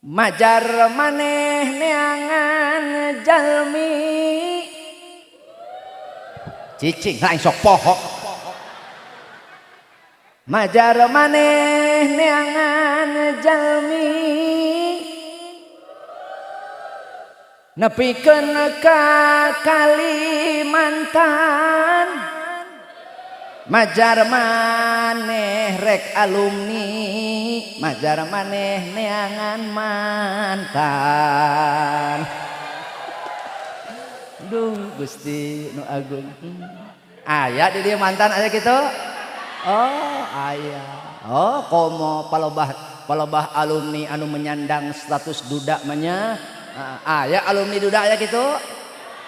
Majar maneh neangan jalmi cicing lain sok poho. Majar maneh neangan jalmi nepikeun ka Kalimantan. Majar maneh rek alumni, majar maneh neangan mantan. Duh Gusti nu agung. Aya di dieu mantan aya kitu? Oh, aya. Oh, komo palebah palebah alumni anu menyandang status duda mah nya. Aya alumni duda aya kitu?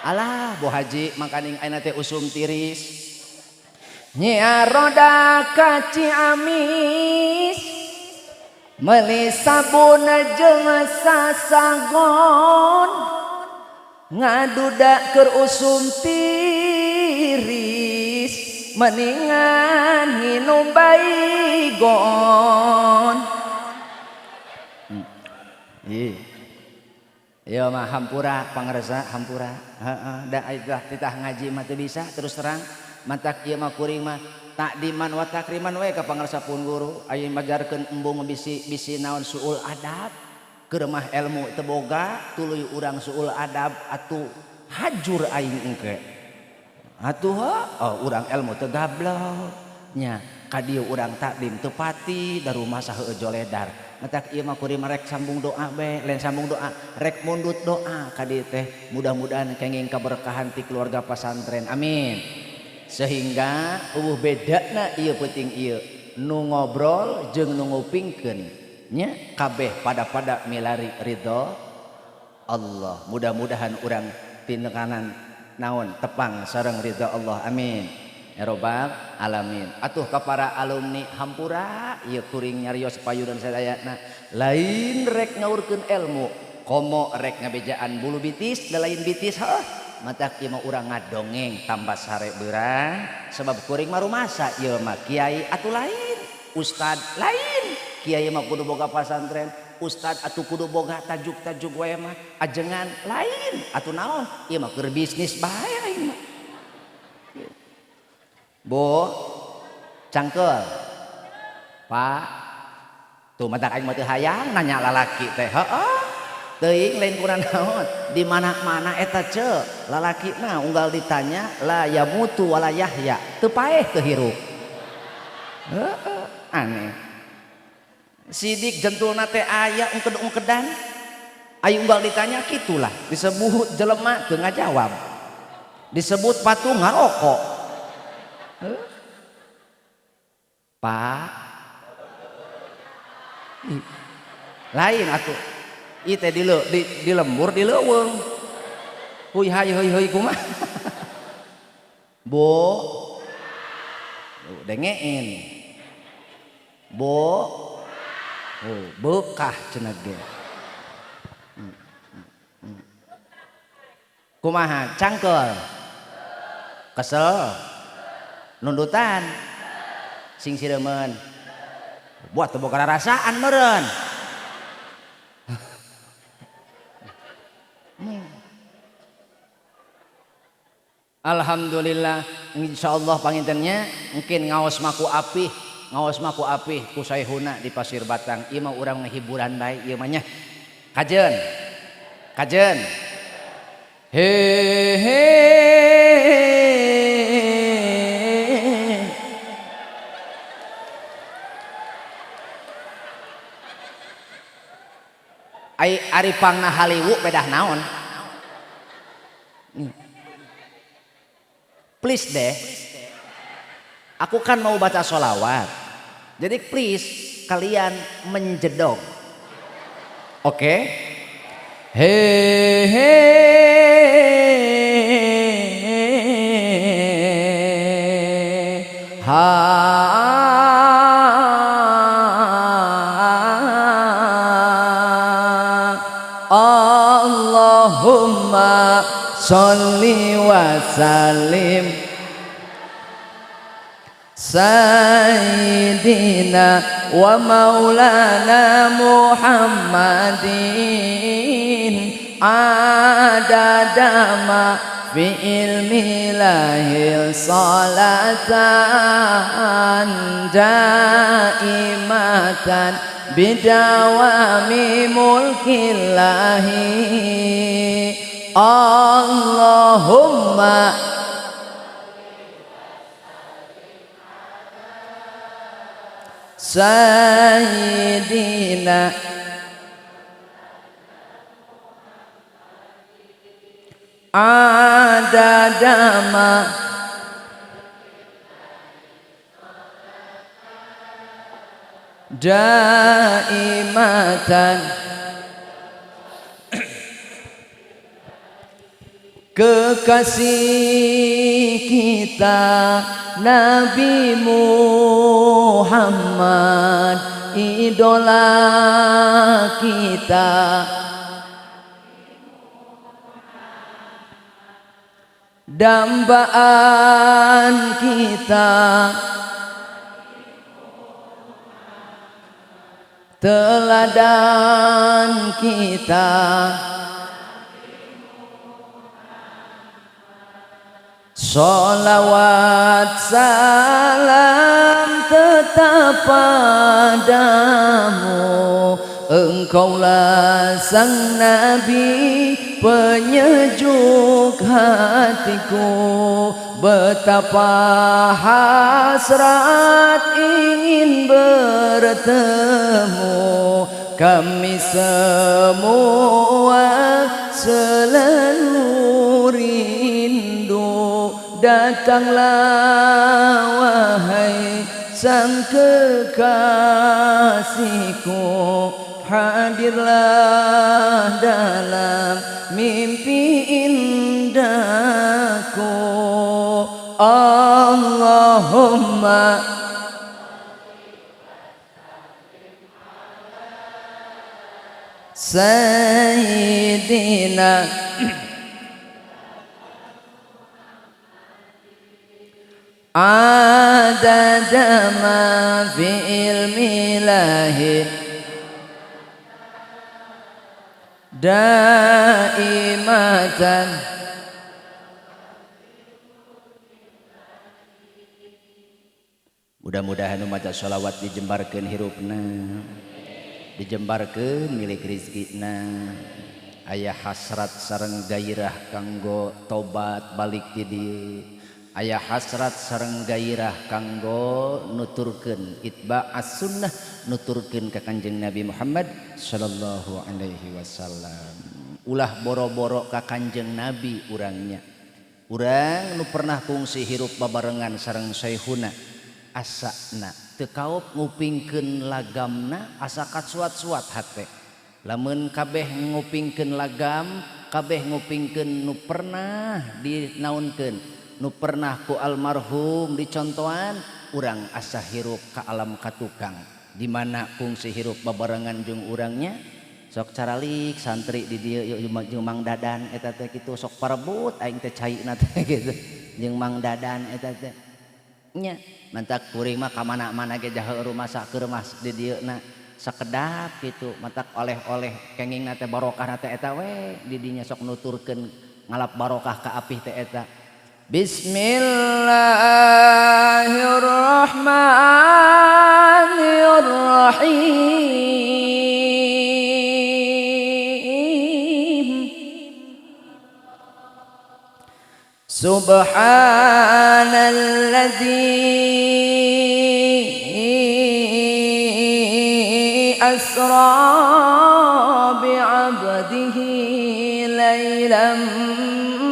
Alah, Bu Haji makaning ayeuna teh usum tiris. Nyiar roda ka Ciamis meuli sabun jeung sasagon ngaduda keur usum tiris mendingan nginum baygon. Ih. Ieu mah hampura pangarsa hampura. Heeh, da tah titah ngaji mah teu bisa terus terang. Matak ieu mah kuring mah takdiman wa takriman we ka pangarsa pun guru. Aya majarkeun embung bisi bisi naon suul adab. Keur mah ilmu teu boga tuluy urang suul adab atuh hajur aing engke. Atuh oh urang ilmu teu gablok nya ka dieu urang takdim teu pati da rumah saheueuh joledar. Matak ieu mah kuring rek sambung doa be, lain sambung doa, rek mundut doa ka dieu teh mudah-mudahan kenging kaberkahan ti keluarga pasantren. Amin. Sehingga eueuh bedana ieu penting ieu nu ngobrol jeung nu ngupingkeun nya kabeh pada-pada milari ridho Allah. Mudah-mudahan urang tinekanan naon tepang sareng ridho Allah. Amin. Ya robbal alamin. Atuh ka para alumni hampura ieu kuring nyarios payunan sadayana lain rek ngaurkeun ilmu komo rek ngabejaan bulu bitis da lain bitis heuh matak ieu mah urang ngadongeng tambah sare beurang sebab kuring mah rumasa ieu mah kiai atuh lain ustad lain kiai mah kudu boga pasantren ustad atuh kudu boga tajuk-tajuk wae mah ajengan lain atuh naon ieu mah keur bisnis bae aing mah. Bu, cangkel. Pak, tuh matak aing mah teu hayang nanya lalaki teh. Heeh. Teuing lain kurang naon. Di mana-mana eta ce, lalaki mah unggal ditanya la yamutu wala yahya. Teu paeh teu hirup. Heeh, aneh. Sidik jentulna teh aya ungked-ungkedan. Ayo unggal ditanya kitulah, disebut jelema teu ngajawab. Disebut patung ngarokok. Pak, lain atuh. Ieu teh di lembur di leuweung. Huy hay huy huy kumaha. Bu, dengein. Bu, oh, bekah cenah ge. Kumaha cangkel. Kesel. Nundutan sing siremen buat teu boga rasaan meureun. Alhamdulillah insyaallah pangintennya mungkin ngaos maku apih ku saehuna di Pasir Batang ieu mah urang hiburan bae ieu mah nya kajeun kajeun he he. Ai ari pangna haliwu pedah naon? Please deh. Aku kan mau baca sholawat. Jadi please kalian menjedog. Oke? Okay? He he ha. Allahumma sholli wa sallim. Sayyidina wa maulana Muhammadin adada ma fi ilmi lahil salatan daimatan bidawami mulkillahi. Allahumma sayyidina adada ma daimatan. Kekasih kita Nabi Muhammad, idola kita, dambaan kita, teladan kita, sholawat salam tetap padamu. Engkaulah sang Nabi penyejuk hatiku. Betapa hasrat ingin bertemu. Kami semua selalu rindu. Datanglah wahai sang kekasihku, hadirlah dalam mimpi indahku. Allahumma sayyidina adada ma fi ilmi lahi daimatan. Mudah-mudahan maca sholawat dijembarkeun hirupna, dijembarkeun milik rizkina. Aya hasrat sareng gairah kanggo tobat balik ti dieu, aya hasrat sareng gairah kanggo nuturkeun itba as-sunnah, nuturkeun ka Kanjeng Nabi Muhammad sallallahu alaihi wasallam. Ulah boro-boro ka Kanjeng Nabi urangnya. Urang nu pernah kungsi hirup babarengan sareng Syekhuna, asana teu kaop ngupingkeun lagamna asa kasuat-suat hate. Lamun kabeh ngupingkeun lagam, kabeh ngupingkeun nu pernah dinaunkeun, nu pernah ku almarhum dicontohan, urang asa hirup ka alam katukang di mana kungsi hirup babarengan jeung urangnya. Sok caralik santri di dieu jeung Mang Dadan eta teh kitu, sok parebut aing teh caina teh kitu jeung Mang Dadan eta teh nya. Mantak kuring mah ka mana-mana ge jahe rumah sakur mah di dieu na sakedap kitu, mantak oleh-oleh kengingna teh barokahna teh eta we di dinya sok nuturkeun ngalap barokah ka apih teh eta. Bismillahirrahmanirrahim. Subhanalladzi asra bi'abdihi laylan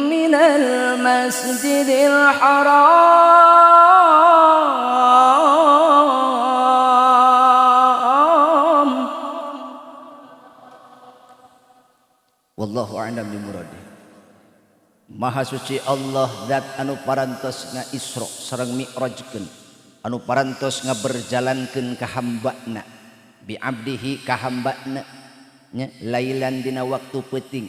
minal masjidil haram Wallahu a'lam bimuradi. Maha suci Allah zat anu parantos nga Isra sareng Mi'rajkeun, anu parantos nga berjalankeun ka hambana, bi abdihi ka hambana nya lailan dina waktu peuting,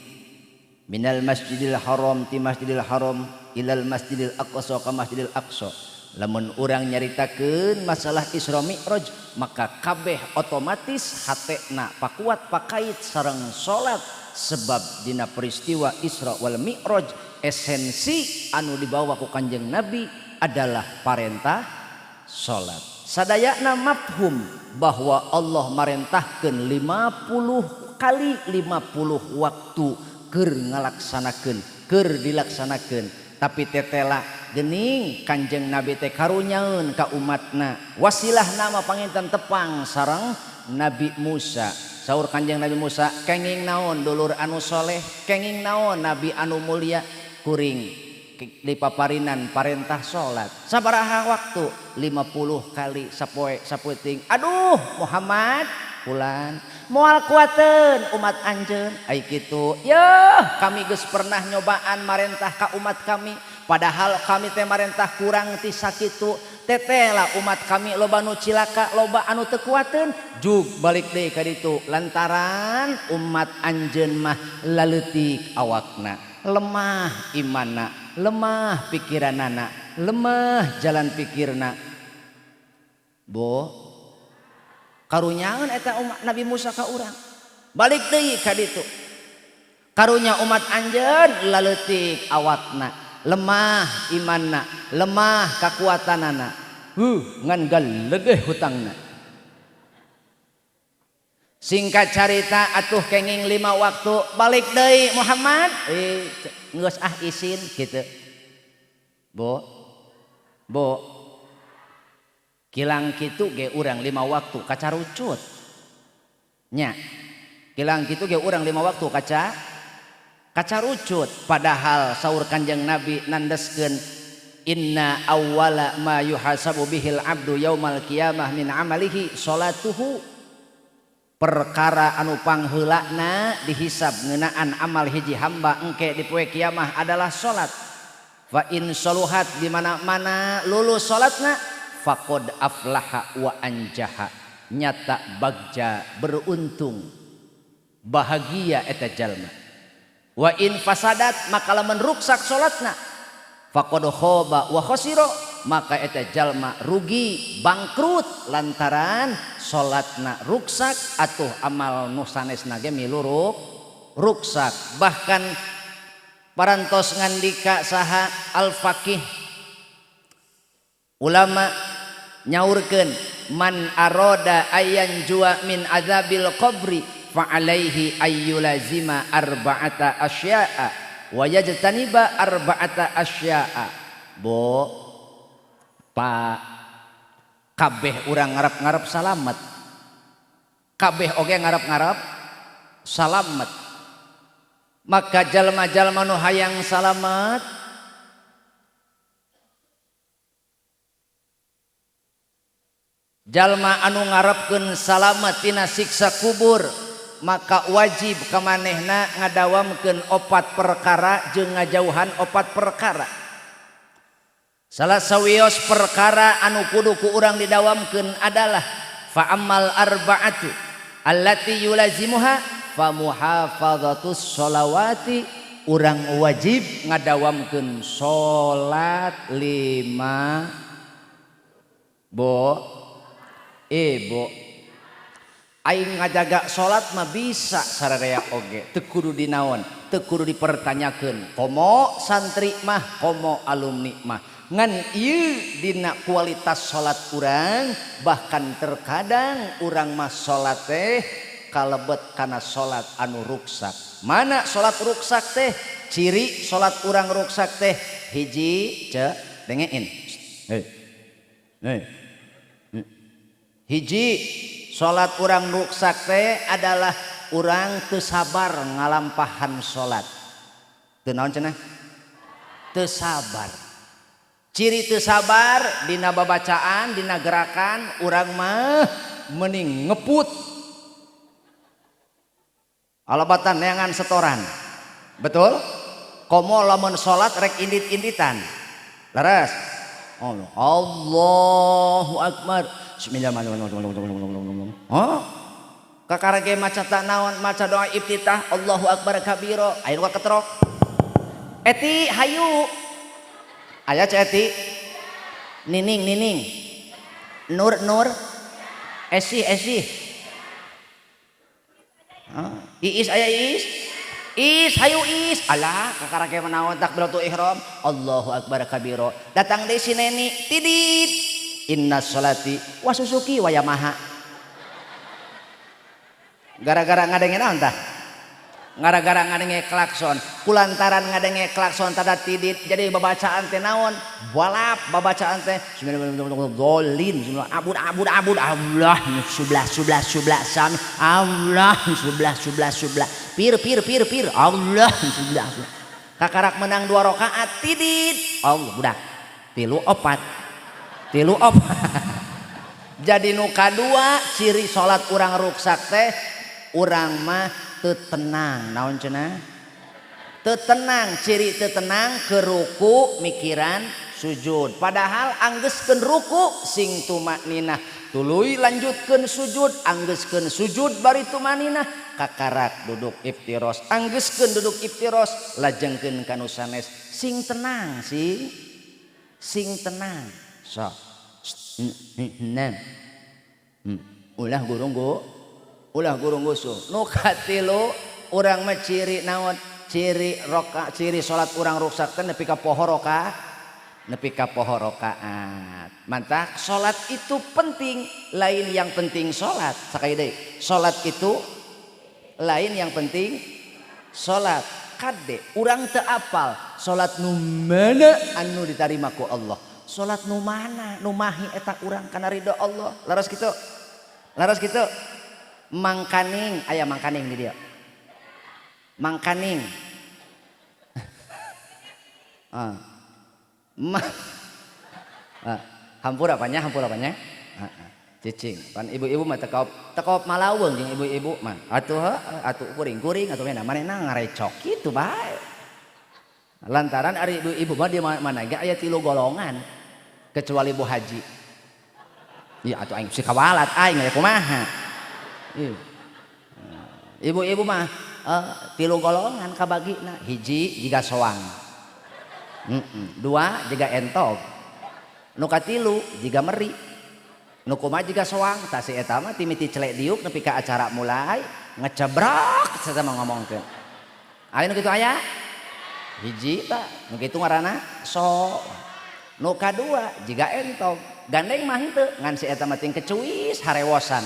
minal masjidil haram ti masjidil haram ilal masjidil aqsa ka masjidil aqsa. Lamun urang nyaritakeun masalah Isra Mi'raj maka kabeh otomatis hatena pakuat pakait sareng salat sebab dina peristiwa Isra wal Mi'raj esensi anu dibawa ku Kanjeng Nabi adalah parentah salat. Sadayana mafhum bahwa Allah marentahkeun 50 kali 50 waktu keur ngalaksanakeun, keur dilaksanakeun. Tapi tetela gening Kanjeng Nabi teh karunyaeun ka umatna. Wasilah nama panginten tepang sareng Nabi Musa. Saur Kanjeng Nabi Musa kenging naon dulur anu soleh, kenging naon nabi anu mulia, kuring dipaparinan parentah salat. Sabaraha waktu? 50 kali sapoe saputing. Aduh Muhammad pulan moal kuateun umat anjeun. Ai kitu yeuh kami geus pernah nyobaan marentah ka umat kami padahal kami teh marentah kurang ti sakitu. Tetela umat kami loba nu cilaka, loba anu teu kuateun, jug balik deui ka ditu lantaran umat anjeun mah laleutik awakna, lemah imanna, lemah pikiranana, lemah jalan pikirna. Bo karunyaeun eta umat Nabi Musa ka urang. Balik deui ka ditu. Karunya umat anjeun laleutik awakna, lemah imanna, lemah kakuatanana. Ngan galegeh hutangna. Singkat carita atuh kenging 5 waktu balik deui Muhammad. Geus ah isin kitu. Bo. Bo. Kilang kitu ge urang 5 waktu kacarucut. Nya. Kilang kitu ge urang 5 waktu kacarucut padahal saur Kanjeng Nabi nandeskeun inna awwala ma yuhasabu bihil abdu yaumal qiyamah min amalihi salatuhu. Perkara anu pangheulana dihisab ngeunaan amal hiji hamba engke di poe kiamah adalah salat. Fa in saluhat di mana-mana lulus salatna faqad aflaha wa anjaha, nyata bagja beruntung bahagia eta jalma. Wa in fasadat maka lamun ruksak salatna faqad khaba wa khasira, maka eta jalma rugi bangkrut lantaran salatna ruksak atuh amal nu sanesna ge milu ruksak. Bahkan parantos ngandika saha al-faqih ulama nyaurkeun man aroda ayan jua min azabil qabri fa alaihi ayyulazima arba'ata asya'a wa yajtaniba arba'ata asya'a. Bo pa kabeh urang ngarep-ngarep salamet, kabeh oge ngarep-ngarep salamet. Maka jalma-jalma nu hayang salamet jalma anu ngarepkeun salamet tina siksa kubur maka wajib kamanehna ngadawamkeun 4 perkara jeung ngajauhan 4 perkara. Salah sawios perkara anu kudu ku urang didawamkeun adalah fa ammal arba'atu allati yulazimuha fa muhafazatus sholawati. Urang wajib ngadawamkeun salat 5. Bo bo aing ngajaga salat mah bisa sararea oge teu kudu dinaon, teu kudu dipertanyakeun. Komo santri mah, komo alumni mah, ngan ieu dina kualitas salat urang. Bahkan terkadang urang mah salat teh kalebet kana salat anu ruksak. Mana salat ruksak teh? Ciri salat urang ruksak teh hiji, ce dengein. Hei. Hei. Hiji salat urang ruksak teh adalah urang teu sabar ngalampahan salat. Teu naon cenah? Teu sabar. Ciri teu sabar dina babacaan, dina gerakan urang mah mending ngeput. Alabatan neangan setoran. Betul? Komo lamun salat rek indit-inditan. Leres. Allahu Akbar. Bismillahirrahmanirrahim. Oh. Kakara ge maca tak naon, maca doa iftitah Allahu Akbar kabiro, aya nu ketrok. Eti hayu. Aya ca eti. Nining Nining, Nur Nur, Esi Esi, Iis aya Iis, Is hayu Is, alah kakarake menawan takbiratul ihram, Allahu akbar kabiro. Datang deui si Neni, tidit. Inna sholati wa Suzuki wa Yamaha. Gara-gara ngadenge naon tah? Gara-gara ngadenge klakson, kulantaran ngadenge klakson tada tidit, jadi babacaan teh naon? Balap babacaan teh dolin, abud abud abud Allah sebelah sebelah sebelah sami Allah sebelah sebelah sebelah pir pir pir pir Allah sebelah. Kakarak menang 2 rakaat tidit, Allah budak 3 4 3 4. Jadi nu kadua ciri salat urang ruksak teh urang mah teu tenang. Naon cenah? Teu tenang, ciri teu tenang ke ruku mikiran sujud. Padahal anggeuskeun ruku sing tumakninah, tuluy lanjutkeun sujud, anggeuskeun sujud bari tumaninah, kakarak duduk iftiros, anggeuskeun duduk iftiros lajengkeun ka nu sanes. Sing tenang sing, sing tenang. Sok. Ulah gurunggu, ulah gurung gusuh. Nu katilu urang mah ciri naon? Ciri roka, ciri salat urang ruksak teh nepi ka poho roka, nepi ka poho rakaat. Mantak salat itu penting, lain yang penting salat. Sakali deui, salat itu lain yang penting salat. Kade urang teu apal salat nu mana anu ditarima ku Allah. Salat nu mana nu mahi eta urang kana ridho Allah. Laras kitu. Laras kitu. Mangkaning aya mangkaning di dieu. Mangkaning. Hampura apanya, hampura apanya? Cicing. Pan ibu-ibu mah tekop malaweng jeung ibu-ibu mah. Atuh atuh kuring-kuring atuh mana manehna ngarecok kitu bae. Lantaran ari ibu-ibu mah di mana ge aya 3 golongan kecuali Bu Haji. Iya atuh aing si kawalat aing aya kumaha. Ibu-ibu mah 3 golongan kabagina, hiji jiga soang. 2 jiga entog. Nu katilu jiga meri. Nu kumaha jiga soang, tah si eta mah timiti celek diuk nepi ka acara mulai ngecebrak eta mah ngomongkeun. Aya nu kitu aya? Hiji tah, nu kitu ngaranna so. Nu kadua jiga entog. Gandeng mah henteu, ngan si eta mah ting kecuis harewosan.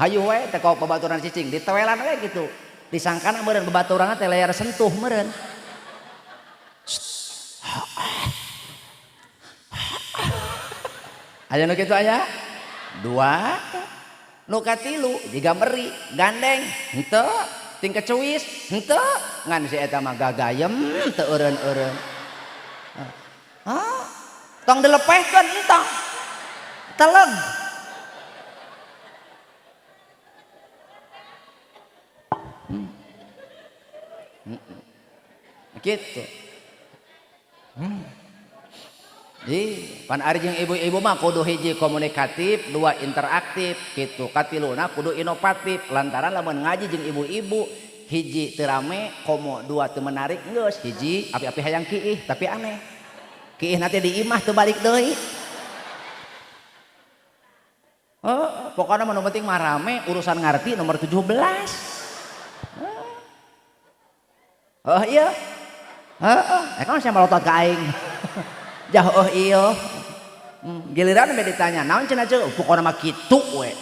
Hayu we teh ka babaturan cicing ditewelan we kitu. Disangkana meureun babaturanna teh layar sentuh meureun. Aya nu kitu aya? 2. Nu katilu jiga meri, gandeng henteu, ting kecuis henteu, ngan si eta mah gagayem teu eureun-eureun. Hah? Tong dilepehkeun entong. Teleg. Gitu. Di pan ari jeung ibu-ibu mah kudu hiji komunikatif, 2 interaktif gitu. Katiluna kudu inovatif. Lantaran lamun ngaji jeung ibu-ibu hiji teu rame, komo 2 teu menarik geus, hiji api-api hayang kiih tapi aneh. Kiih nanti di imah teu balik deui. Oh, pokoknya mah nu penting mah rame, urusan ngarti nomor 17. Oh iya. Heeh, kan sia melotot ka aing. Jah oh iya. Giliran we ditanya, naon cenah ceu? Pokona mah kitu we.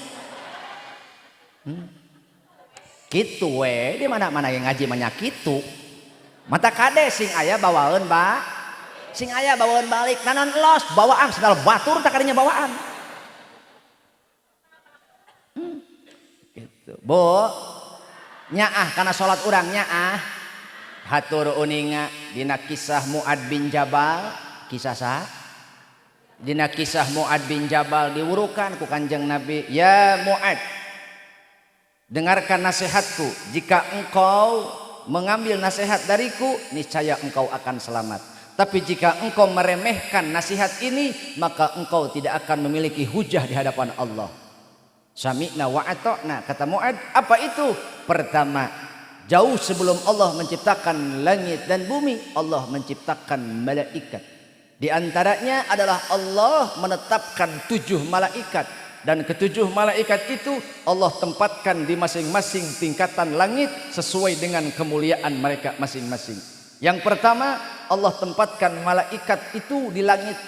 Kitu we, di mana-mana yang ngaji mah nya kitu. Mata kade sing aya bawaeun ba. Sing aya bawaeun balik, nanon los, bawaan segala batur tak kadinya bawaan. Gitu. Bu, nyaah kana salat urang nyaah. Hatur uninga dina kisah Muad bin Jabal, kisah saha? Dina kisah Muad bin Jabal diwurukan ku Kanjeng Nabi, ya Muad, dengarkan nasihatku, jika engkau mengambil nasihat dariku, niscaya engkau akan selamat. Tapi jika engkau meremehkan nasihat ini, maka engkau tidak akan memiliki hujah di hadapan Allah. Sami'na wa ata'na, kata Muad, apa itu? Pertama, jauh sebelum Allah menciptakan langit dan bumi, Allah menciptakan malaikat. Di antaranya adalah Allah menetapkan 7 malaikat, dan ketujuh malaikat itu Allah tempatkan di masing-masing tingkatan langit sesuai dengan kemuliaan mereka masing-masing. Yang pertama, Allah tempatkan malaikat itu di langit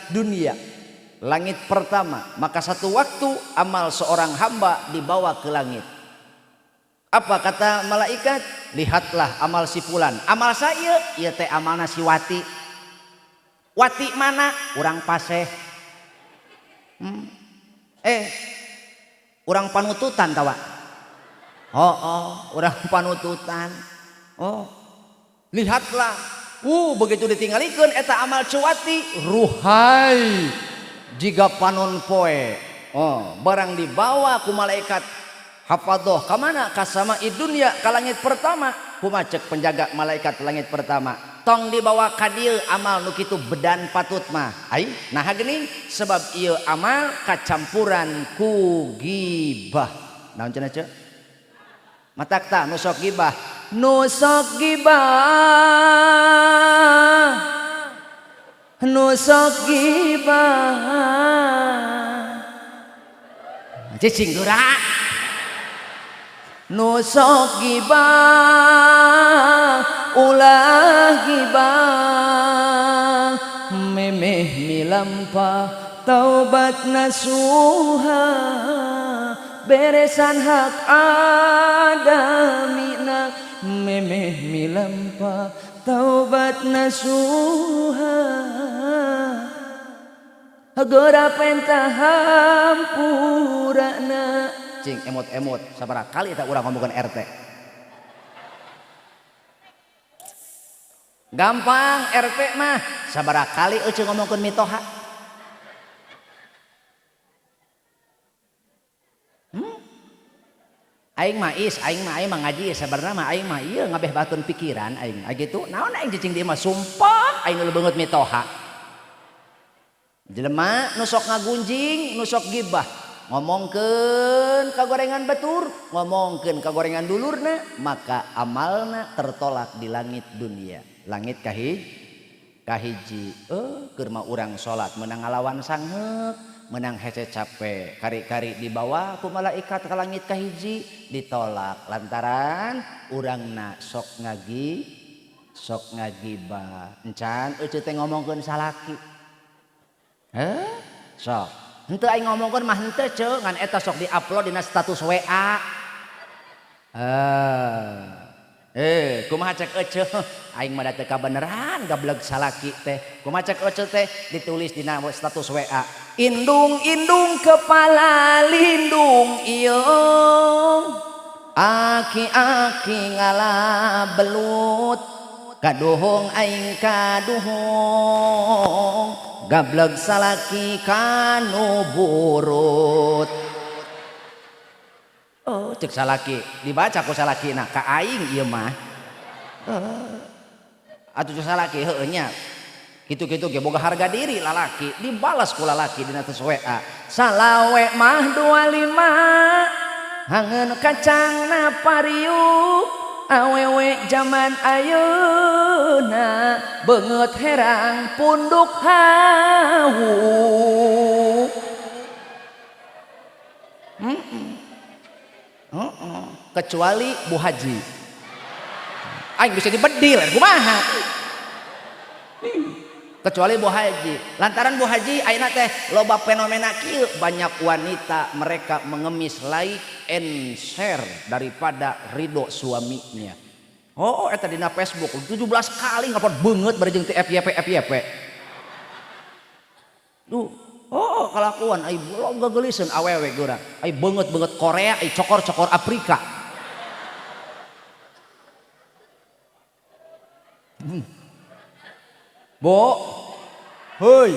dunia, langit pertama. Maka satu waktu amal seorang hamba dibawa ke langit. Apa kata malaikat? Lihatlah amal si fulan. Amal saya, ieu teh amalna si Wati. Wati mana? Urang Paseh. Urang panututan tawa. Oh, urang panututan. Oh, lihatlah. Begitu ditinggalikeun eta amal cuwati, ruhai jiga panon poe. Oh, barang dibawa ku malaikat hafadhoh ka mana? Ka sama'i dunya, ka langit pertama. Kumaha cek penjaga malaikat langit pertama? Tong dibawa ka dieu amal nu kitu bedan patut mah. Ai, naha geuning? Sebab ieu amal kacampuran ku gibah. Naon cenah ceu? Matak tah nu sok gibah. Nu sok gibah, nu sok gibah, cicing geura. Nu sok gibah ulah gibah, memeh milampah taubat nasuha, beresan hak adamina, memeh milampah taubat nasuha, gora pentah hampurana. Cing emot-emot sabaraha kali eta urang ngomongkeun RT. Gampang RT mah sabaraha kali euceu ngomongkeun mitoha. Aing mah is, aing mah ngaji sabarna mah aing mah ieu ngabeh batun pikiran aing. Ai kitu naon aing cicing di imah sumpah aing nu beungeut mitoha. Jelema nu sok ngagunjing, nu sok gibah, ngomongkeun kagorengan batur, ngomongkeun kagorengan dulurna, maka amalna tertolak di langit dunia. Langit kahiji, keur mah urang salat meunang ngalawan sangheuk, menang hese capek, kari-kari dibawa ku malaikat ka langit kahiji, ditolak lantaran urangna sok ngagibah. Encan euceu teh ngomongkeun salaki. Heh, sok. Henteu aing ngomongkeun mah henteu ceu, ngan eta sok di-upload dina status WA. Kumaha cek eceu? Aing mah da teu kabeneran gableg salaki teh. Kumaha cek eceu teh ditulis dina status WA. Indung-indung kepala lindung ieu, aki-aki ngala belut, kaduhung aing kaduhung, gableg salaki kanu burut. Oh, cek salaki, dibaca ku salaki nah ka aing ieu mah. Atuh cek salaki heueuh nya. Kitu-kitu ge boga harga diri lalaki, dibalas ku lalaki dina tes WA. Salawe mah 25, hangeun kacang na pariuk, awewe zaman ayeuna beungeut herang punduk hawu. Kecuali Bu Haji. Aing bisa dibedil kumaha. Kecuali Bu Haji. Lantaran Bu Haji ayeuna teh loba fenomena kieu, banyak wanita mereka mengemis like and share daripada ridho suaminya. Oh, eta dina Facebook 17 kali ngupload beungeut bari jeung ti FYP FYP. Duh, oh kalakuan ai loba geuliseun awewe geura. Ai beungeut-beungeut Korea, ai cokor-cokor Afrika. Bo, hei,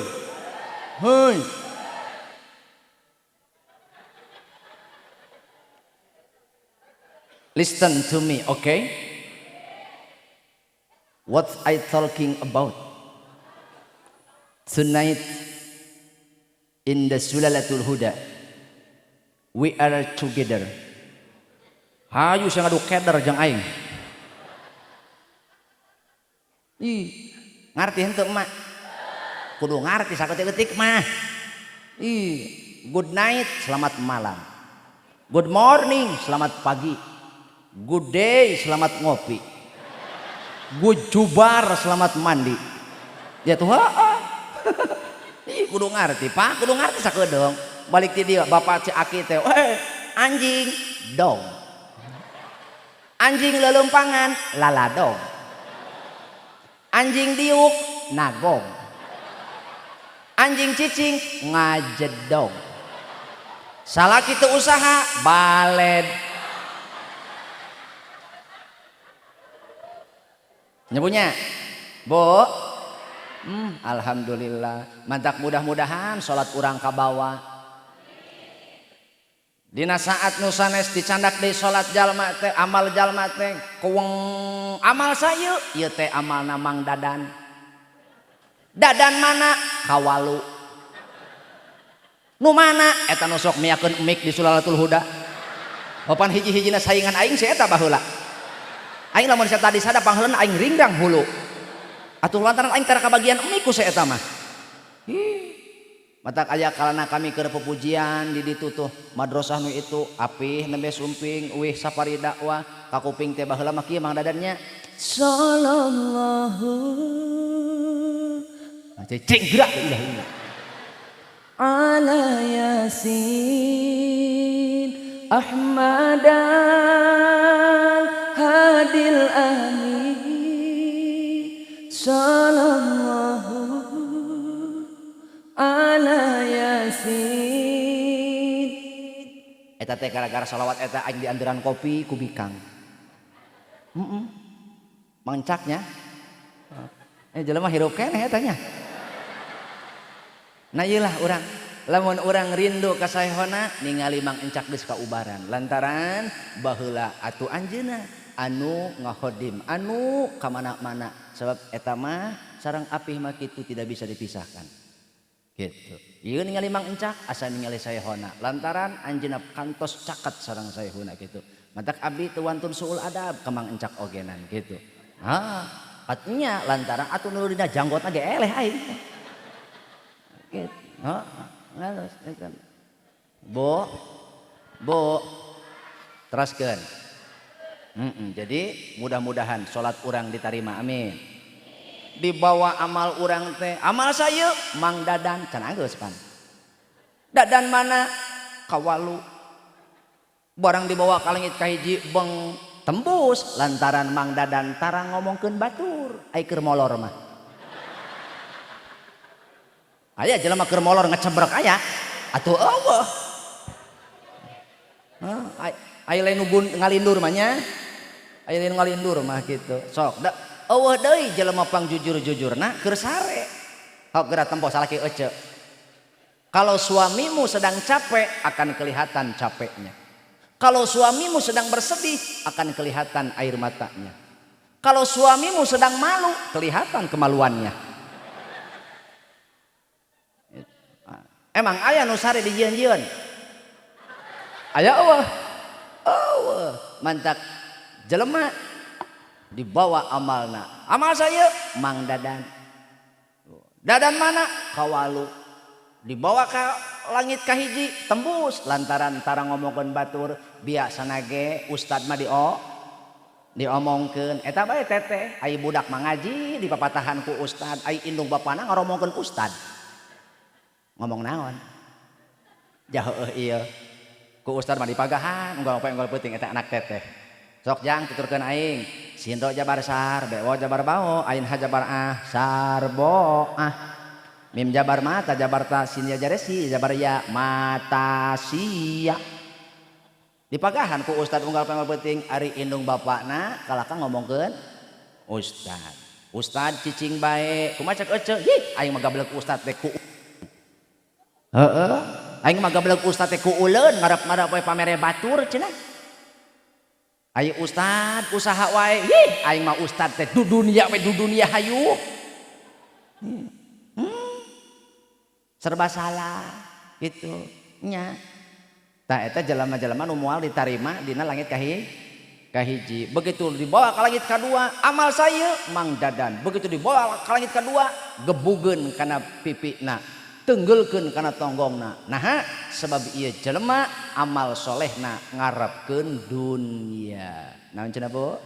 hei. Listen to me, okay? What I talking about tonight in the Sulalatul Huda, we are together. Hayu saya ngadu keder jeung aing. Ih, Ngarti henteu emak? Kudu ngarti saketik-ketik mah. Ih, good night, selamat malam. Good morning, selamat pagi. Good day, selamat ngopi. Good jubar, selamat mandi. Ya tuh, heeh. Ih, kudu ngarti, Pak, kudu ngarti sakedeung. Balik ti dieu bapak si aki teh, anjing dong. Anjing leuleumpangan laladong. Anjing diuk nagong. Anjing cicing ngajedong. Salaki teu usaha baled. Nyebunya Bu, alhamdulillah. Mantak mudah-mudahan salat urang kabawa. Dina saat nu sanes dicandak deui salat jalma teh, amal jalma teh kuweng amal sayu ieu teh amalna Mang Dadan. Dadan mana? Kawalu. Nu mana? Eta nu sok miakeun mik di Sulalatul Huda. Papan hiji-hijina saingan aing si eta baheula. Aing lamun saya tadi sada pangheulana aing ringdang hulu. Atuh lantaran aing tara kabagian mik ku si eta mah. Ih. Matak aya kalana kami keur pepujian di ditu tuh madrasah nu itu apih nembe sumping uih safari dakwah ka kuping teh baheula mah kieu Mang Dadannya sallallahu cicing gerak ilah ilah ala yasin ahmad al hadil amin sallallahu ala yasin. Eta teh gara-gara salawat eta aing diandaran kopi ku bikang. Mangcaknya. Jelema hirup keneh eta nya. Nah ieu lah urang. Lamun urang rindu ka saehona ningali Mang Encak geus kaubaran lantaran baheula atuh anjeunna anu ngahodim anu ka mana-mana sebab eta mah sareng apih mah kitu tidak bisa dipisahkan. Gitu. Ieu ningali Mang Encak asa ningali saehona lantaran anjeunna kantos caket sareng saehona kitu. Matak abdi teu wantun suul adab ka Mang Encak ogenan kitu. Ha, patnya lantaran atuh nu dina janggotna ge eleh aing. Gitu. Ha, halus eta. Bu. Bu. Teraskeun. Jadi mudah-mudahan salat urang ditarima amin. Dibawa amal urang teh, amal saya Mang Dadan can geus pan. Dadan mana? Kawalu. Barang dibawa ka langit kahiji beng tembus lantaran Mang Dadan tara ngomongkeun batur, ai keur molor mah. Aya jelema keur molor ngecebrek aya atuh eueuh. Hah, ai lain nu ngalindur mah nya. Ai lain ngalindur mah kitu. Sok da eueuh deui jelema pangjujur-jujurna keur sare. Hok geura tempo salaki ece. Kalau suamimu sedang capek akan kelihatan capeknya. Kalau suamimu sedang bersedih akan kelihatan air matanya. Kalau suamimu sedang malu kelihatan kemaluannya. Emang aya nu sare dijieun-jieun? Aya eueuh. Eueuh, mantak jelema dibawa amalna. Amal saya Mang Dadan. Dadan mana? Kawalu. Dibawa ke langit kahiji tembus lantaran tara ngomongkeun batur biasana ge ustad mah diomongkeun eta bae teteh ai budak mah ngaji dipapatahan ku ustad ai indung bapana ngaromongkeun ustad. Ngomong naon? Jauh ieu. Ku ustad mah dipagahan unggal poe unggal peuting eta anak teteh. Sok jang tuturkeun aing. Sin ro jabar sar, be wa jabar bao, ain ha jabar ah, sarbo ah. Mim jabar mata jabar ta, sin ya jaresi jabar ya, mata sia. Dipagahan ku ustad unggal poe unggal peuting ari indung bapakna kalaka ngomongkeun ustad. Ustad cicing bae, kumaha cek ece? Ih, aing mah gablek ustad teh ku. Heeh, aing mah gablek ustad teh ku uleun ngarep-ngarep we pamere batur cenah. Ayo ustad usaha wae, ih aing mah ustad teh du dunia we du dunia hayu. Serba salah gitu nya. Tah eta jelema-jelema nu moal ditarima dina langit kahiji. Kahiji. Begitu dibawa ke langit kedua, amal saya Mang Dadan. Begitu dibawa ke langit kedua, gebugeun kana pipina, tenggelkeun kana tonggongna. Nah, sebab ieu jelema amal solehna ngarepkeun dunia. Naon cenah Bu?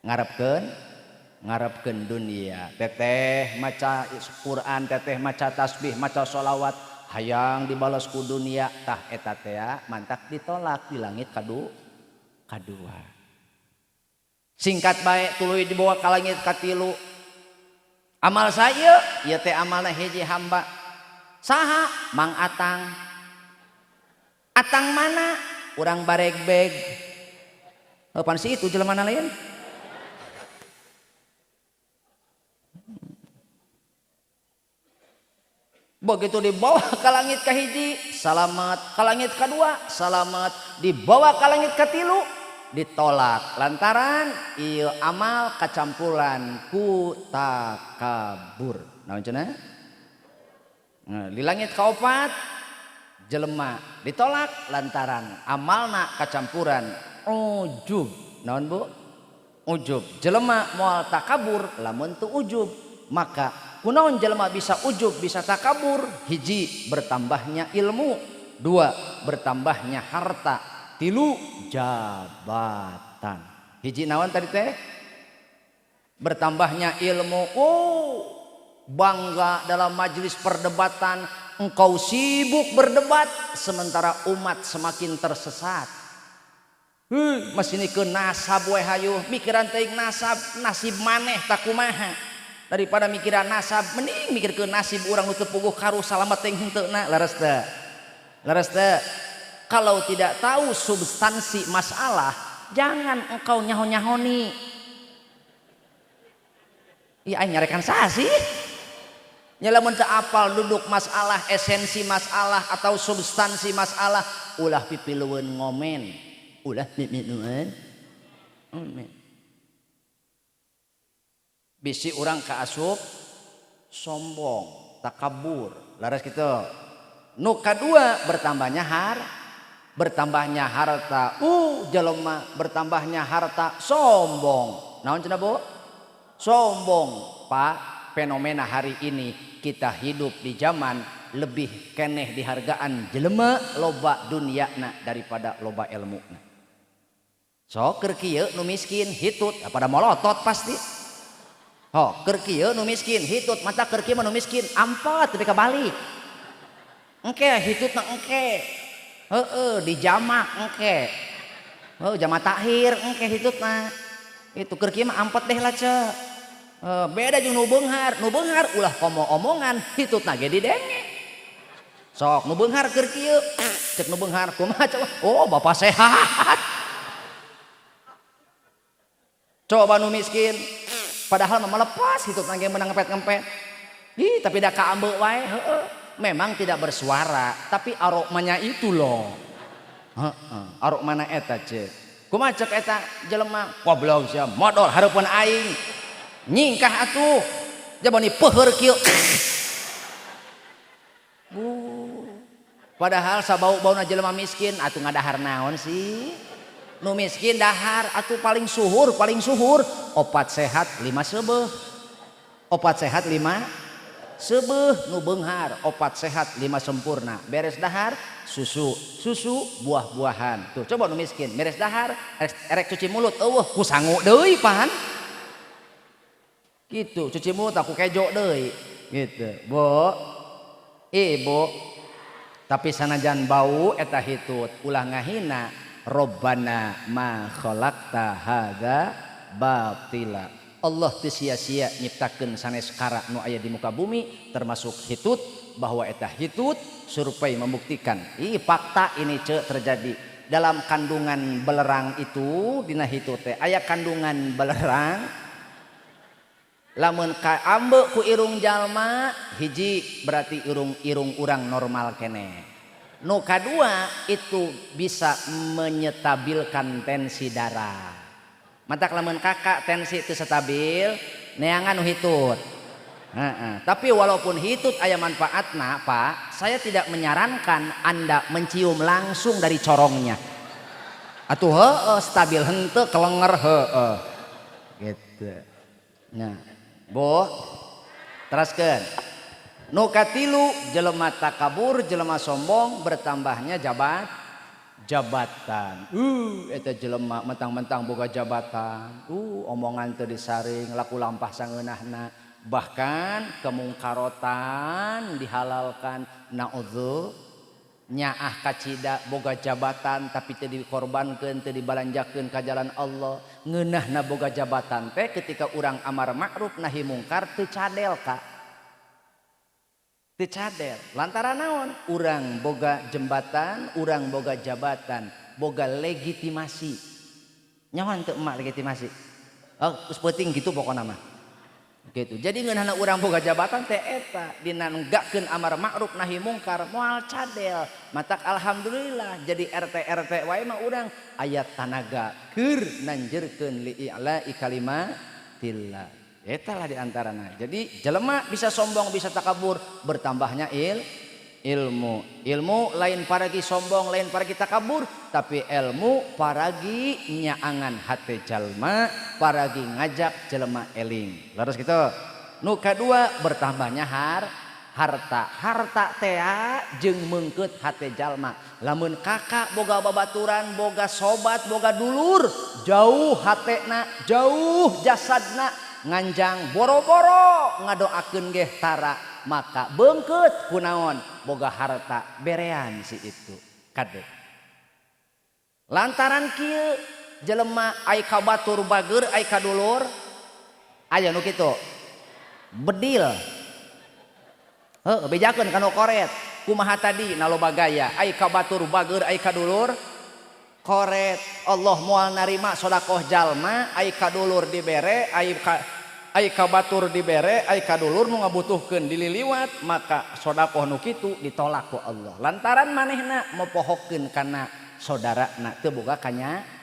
Ngarepkeun dunia. Teteh maca Quran, teteh maca tasbih, maca sholawat, hayang dibalas ku dunia, tah eta teh mantak ditolak di langit kadua. Singkat bae tuluy dibawa ka langit katilu. Amal saya ieu teh amalna hiji hamba. Saha? Mang Atang. Atang mana? Urang Baregbeg. Pan si itu jelema lain. Begitu dibawa ke langit kahiji, salamat. Ke langit kedua, salamat. Dibawa ke langit katilu, ditolak. Lantaran ieu amal kacampuran ku takabur. Naon cenah? Nah, di langit kaopat jelema ditolak lantaran amalna kacampuran ujub. Naon Bu? Ujub. Jelema moal takabur lamun teu ujub. Maka kunaon jelema bisa ujub, bisa takabur? Hiji, bertambahnya ilmu. Dua, bertambahnya harta. Tilu, jabatan. Hiji naon tadi teh? Bertambahnya ilmu. Oh, bangga dalam majelis perdebatan. Engkau sibuk berdebat sementara umat semakin tersesat. Masih ini ke nasab we hayu, mikiran teuing nasab, nasib maneh takumaha. Daripada mikiran nasab, mending mikir ke nasib urang nu teu puguh karuh salamet teuing henteu na. Leres teu? Leres teu? Kalau tidak tahu substansi masalah, jangan engkau nyaho-nyahoni. Iya, aing nyarekan saha sih? Nya lamun teu apal duduk masalah, esensi masalah atau substansi masalah, ulah pipilueun ngomen, ulah pipilueun ngomen. Bisi urang kaasup sombong, takabur, laras kitu. Nu kadua bertambahnya bertambahnya harta. Jelema bertambahnya harta sombong. Naon cenah Bu? Sombong, Pak. Fenomena hari ini kita hidup di zaman lebih keneh dihargaan jelema loba duniana daripada loba elmuna. Sok keur kieu nu miskin hitut pada molotot pasti. Oh, keur kieu nu miskin hitut, mata keur kieu mah nu miskin ampat tapi kabalik. Engke hitutna engke. Heeh, dijamak engke. Heuh, jamak takhir engke hitutna. Itu keur kieu mah ampet deh lah ce. Beda jeung nu beunghar, nu beunghar ulah komo omongan hitutna ge didenge. Sok nu beunghar keur kieu, cek nu beunghar kumaha coba? Oh, bapak sehat. Coba nu miskin padahal mah melepas hitutna ge menang ngempet-ngempet. Ih, tapi da kaambe wae, heeh. Memang tidak bersuara, tapi aromanya itu loh. Heeh, aromana eta cek. Kumaha cek eta jelema? Goblok sia, modol hareupeun aing. Nyingkah atuh. Jabani peuheur kieu. Bu. Padahal sabau-bauna jelema miskin atuh ngadahar naon sih? Nu miskin dahar atuh paling suhur opat sehat 5 seubeuh. Opat sehat 5 seubeuh nu beunghar, opat sehat 5 sempurna. Beres dahar susu, susu buah-buahan. Tuh coba nu miskin beres dahar erek cuci mulut eueuh ku sangu deui pan. Gitu, cuci mulut aku kejo deui gitu. Bu, ibu, tapi sanajan bau eta hitut ulah ngahina. Robbana ma khalaqta hadza batila. Allah teu sia-sia nyiptakeun sanes kara nu aya di muka bumi termasuk hitut, bahwa eta hitut survei membuktikan. Ih, fakta ini ce terjadi dalam kandungan belerang itu dina hitut teh aya kandungan belerang. Lamun kaambe ku irung jalma hiji berarti irung urang normal keneh. Nu kadua itu bisa menyetabilkan tensi darah. Matak lamun kakak tensi itu stabil, neangan nu hitut. Heeh. Tapi walaupun hitut aya manfaatna, Pak, saya tidak menyarankan Anda mencium langsung dari corongnya. Atuh heueuh stabil henteu kelenger heueuh. Gitu. Nah, Bu, teraskeun. Nu katilu jelema takabur, jelema sombong bertambahnya jabatan. Eta jelema mentang-mentang boga jabatan. Omongan teu disaring, laku lampah sangeunahna. Bahkan kemungkarotan dihalalkan. Naudzu nyaah kacida boga jabatan tapi teu dikorbankeun, teu dibalanjakeun ka jalan Allah. Ngeunahna boga jabatan teh ketika urang amar ma'ruf nahi mungkar teu cadel ka. Teu cadel. Lantaran naon? Urang boga jembatan, urang boga jabatan, boga legitimasi. Nyaho teu emak legitimasi? Oh, geus peuting kitu pokona mah. Gitu. Jadi ngeunahna urang boga jabatan teh eta dina nenggakeun amar ma'ruf nahi mungkar moal cadel. Matak alhamdulillah jadi RT RT wae mah urang aya tanaga keur nanjeurkeun li'i'la'i kalimatillah. Eta lah diantarana. Jadi jelema bisa sombong bisa takabur bertambahnya ilmu. Ilmu lain paragi sombong lain paragi takabur, tapi ilmu paragi nyaangan hate jalma, paragi ngajak jelema eling. Leres gitu. Nu kadua bertambahnya harta. Harta tea jeung meungkeut hate jalma. Lamun kakak boga babaturan, boga sobat, boga dulur, jauh hatena, jauh jasadna, nganjang boro-boro ngadoakeun geh tara, maka beungkeut kunaon boga harta berean si itu kade. Lantaran kieu jelema ai ka batur bager ai ka dulur aya nu kitu bedil heuh bejakeun kana koret kumaha tadi na loba gaya ai ka batur bager ai ka dulur koret. Allah moal narima sedekah jalma ai ka dulur dibere ai ka batur dibere ai ka dulur nu ngabutuhkeun dililiwat, maka sedekah nu kitu ditolak ku Allah lantaran manehna mopohokeun kana saudarana teu boga kanyaah.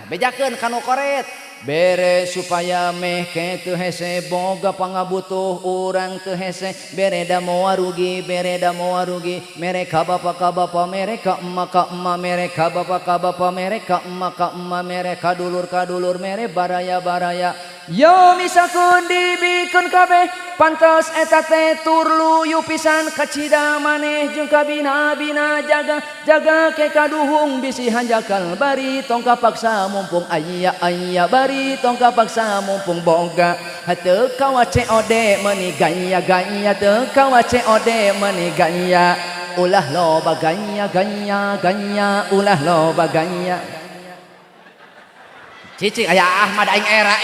Bejakeun kana koret bere supaya meh ke teu hese boga pangabutuh urang teu hese bere da moal rugi bere da moal rugi mere ka bapa ka bapa mere ka emak ka emak mere ka bapa ka bapa mere ka emak ka emak mere ka dulur ka dulur mere baraya baraya. Yo misakun dibikeun kabeh pantes eta teh tur luyu pisan kacida maneh jeung kabina-bina jaga jaga ke kaduhung bisi hanjakal bari tong kapaksa mumpung aya aya bari tong kapaksa mumpung boga teu kawa COD meuni gaya gaya teu kawa COD meuni gaya ulah loba gaya gaya gaya ulah loba gaya. Cicing aya Ahmad aing era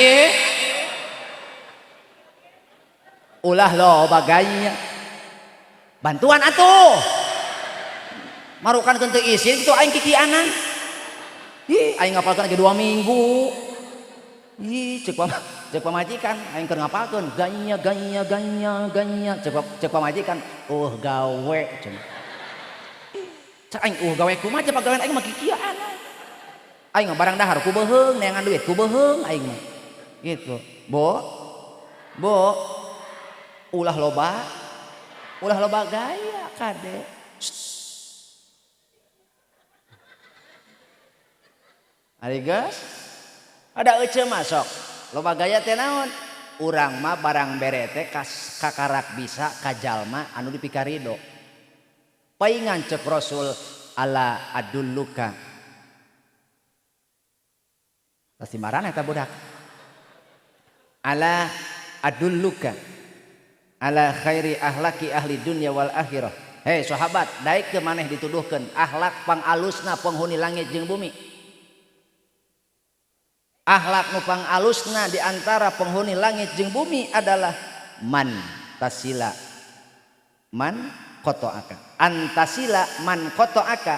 ulah loba gaya bantuan atuh marukan teu isin kitu aing kikianan. Ih aing ngapalkeun lagi 2 minggu. Ih cek pamajikan aing keur ngapalkeun gaya gaya gaya gaya cek pamajikan gawe cenah. Cek aing gawe kumaha cek pagawean aing mah kikianan. Aing mah barang dahar ku beuheung neangan duit ku beuheung aing mah. Gitu. Bo. Bo. Ulah loba gaya kade. Ari geus ada ece masuk. Loba gaya teh naon? Urang mah barang bere teh kakarak bisa ka jalma anu dipikarido. Paingan cek Rasul ala adulluka. Pasti marana eta budak. Ala adulluka ala khairi ahlaki ahli dunya wal akhirah. Hei sahabat, daek ke maneh dituduhkeun akhlak pangalusna penghuni langit jeung bumi. Akhlak nu pangalusna di antara penghuni langit jeung bumi adalah man tasila man qata'aka. Antasila man qata'aka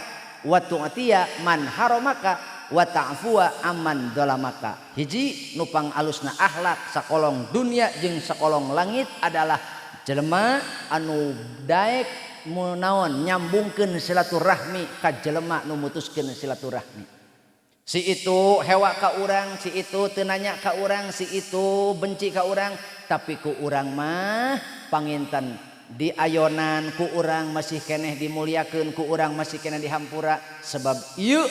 wa tu'tiya man haramaka wa ta'fuwa amman dolamaka. Hiji nu pangalusna akhlak sakolong dunia jeung sakolong langit adalah jelema anu daek munaon nyambungkeun silaturahmi ka jelema nu mutuskeun silaturahmi. Si itu hewa ka urang, si itu teu nanya ka urang, si itu benci ka urang, tapi ku urang mah panginten diayonan ku urang masih keneh dimuliakeun, ku urang masih keneh dihampura sebab ieu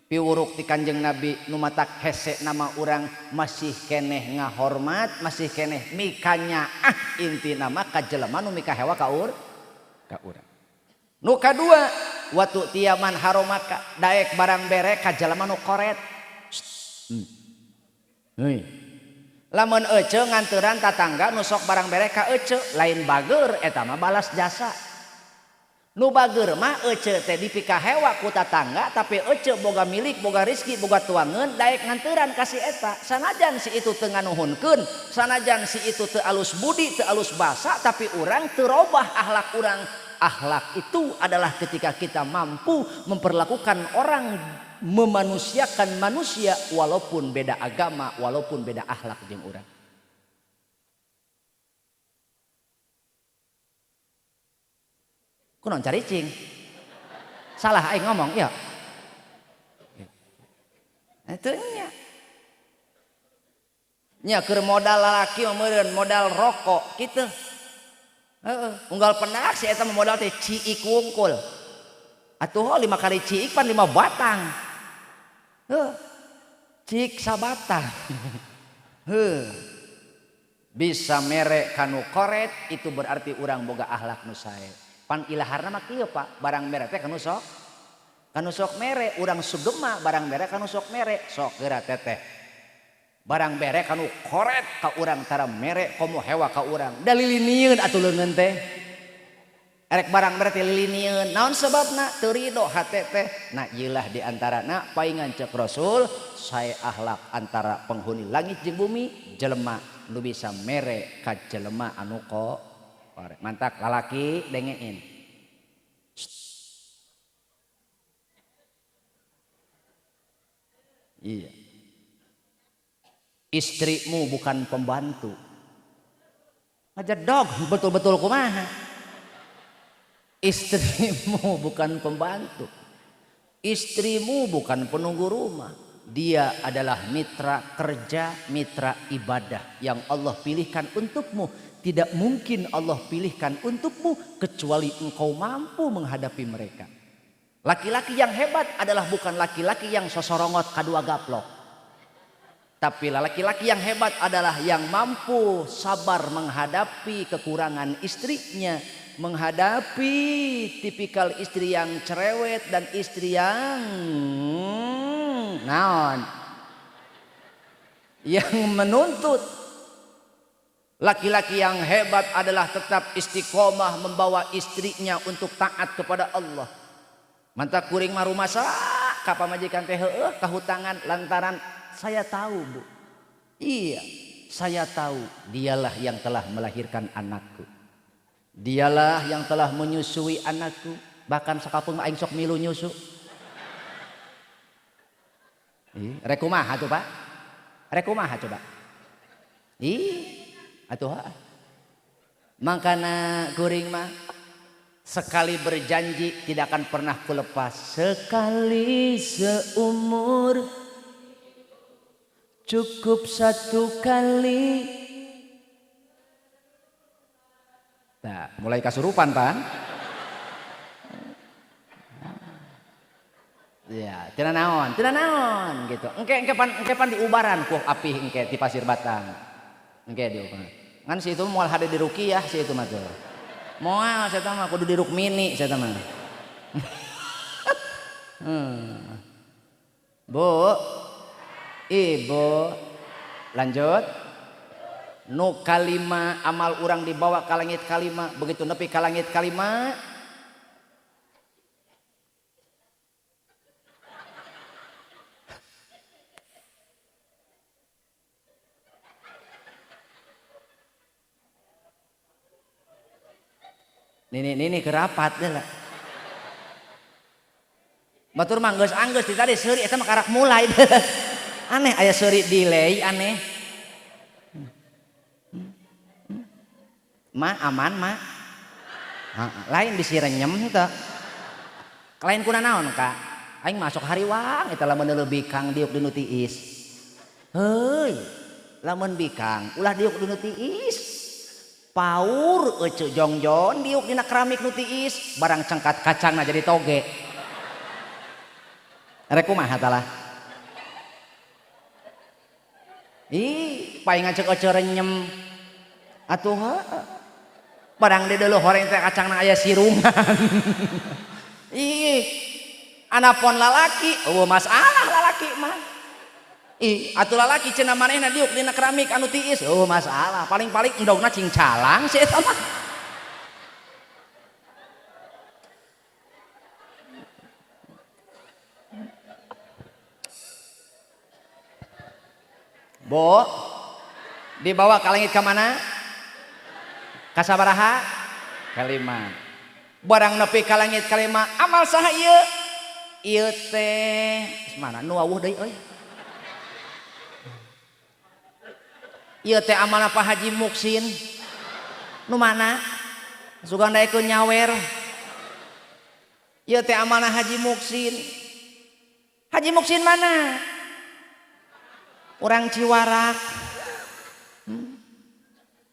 Piwuruk ti Kanjeng Nabi nu matak hese nama urang masih keneh ngahormat, masih keneh mikanya ah inti nama ka jelema nu mikahewa ka ka urang. Nu kadua watu tiaman haromaka daek barang bere ka jelema nu koret. Heuy. Lamun ece nganteran tatangga nu sok barang bere ka ece lain bager eta mah balas jasa. Nu bager mah ece teh dipikahewa ku tatangga tapi ece boga milik, boga rizki, boga tuangeun daek nganteran ka si eta. Sanajan si itu teu nganuhunkeun, sanajan si itu teu alus budi, teu alus basa, tapi urang teu robah akhlak urang. Akhlak itu adalah ketika kita mampu memperlakukan orang, memanusiakan manusia walaupun beda agama, walaupun beda akhlak jeung urang. Kunaon caricing? Salah aing ngomong, iya. Itu nya. Nya keur modal lalaki mah meureun modal rokok kitu. Heeh, unggal pendak si eta mah modal teh ciik wungkul. Atuh 5 kali ciik pan 5 batang. Heuh. Ciik sabatang. Heuh. Bisa mere kanu koret itu berarti urang boga akhlak nu sae. Pan ilaharna mah kieu Pak, barang mere teh kanu sok. Kanu sok mere urang sugema barang mere kanu sok mere, sok geura teteh. Barang bere kanu koret ka urang tara mere komo hewa ka urang. Da lilinieun atuh leungeun teh. Erek barang mere teh lilinieun. Naon sebabna? Teu rido hate teh. Nah ieu lah di antarana paingan ceuk Rasul sae akhlak antara penghuni langit jeung bumi jelema nu bisa mere ka jelema anu koret. Mantak lalaki dengein. Iya. Istrimu bukan pembantu. Ngajedog betul-betul kumaha. Istrimu bukan pembantu. Istrimu bukan penunggu rumah. Dia adalah mitra kerja, mitra ibadah yang Allah pilihkan untukmu. Tidak mungkin Allah pilihkan untukmu kecuali engkau mampu menghadapi mereka. Laki-laki yang hebat adalah bukan laki-laki yang sosorongot kadua gaplok. Tapi laki-laki yang hebat adalah yang mampu sabar menghadapi kekurangan istrinya, menghadapi tipikal istri yang cerewet dan istri yang naon, yang menuntut. Laki-laki yang hebat adalah tetap istiqomah membawa istrinya untuk taat kepada Allah. Mantak kuring mah rumasa ka pamajikan teh heueuh kahutangan lantaran saya tahu Bu. Iya, saya tahu dialah yang telah melahirkan anakku. Dialah yang telah menyusui anakku, bahkan sakapeung aing sok milu nyusu. Ih, rek kumaha tuh Pak? Rek kumaha coba? Ih, atuh mangkana kuring mah sekali berjanji tidak akan pernah kulepas. Sekali seumur cukup satu kali. Nah, mulai kasurupan pan. Ya, tina naon gitu. Engke pan diubaran ku api engke di pasir batang. Engke diubaran. Ngan si itu moal hade di ruqyah si itu mah tuh. Moal saya mah kudu di rukmini saya mah. Bu, Ibu, lanjut. Nu kalima amal urang dibawa ka langit kalima, begitu nepi ka langit kalima nini kerapat deh lah. Batur mah geus anggeus di tadi seuri eta mah karak mulai. Aneh aya seuri delay aneh. Ma aman ma. Lain bisi renyem teh. Lain kuna naon Kak? Aing masuk hariwang eta lamun leuwih bikang diuk di nu tiis. Heuy, lamun bikang ulah diuk di nu tiis. Paur ece jongjon diuk dina keramik nu tiis, barang cengkat kacangna jadi toge. Rek kumaha talah? Ih, paling ngacek ece renyem. Atuh heuh. Barang di dulu horeng teh kacangna aya sirungan. Ih, anapon lalaki, eueuh masalah lalaki mah. Ih, atuh lalaki cenah manehna diuk dina keramik anu tiis, eueuh masalah. Paling-paling endogna cingcalang si eta mah. Bo, dibawa ka langit ka mana? Ka sabaraha? Kalima. Barang nepi ka langit kalima, amal saha ieu? Ieu teh mana nu wawuh deui euy. Ieu teh amalna Pak Haji Muksin. Nu mana? Sugan daekeun nyawer. Ieu teh amalna Haji Muksin. Haji Muksin mana? Orang Ciwarak.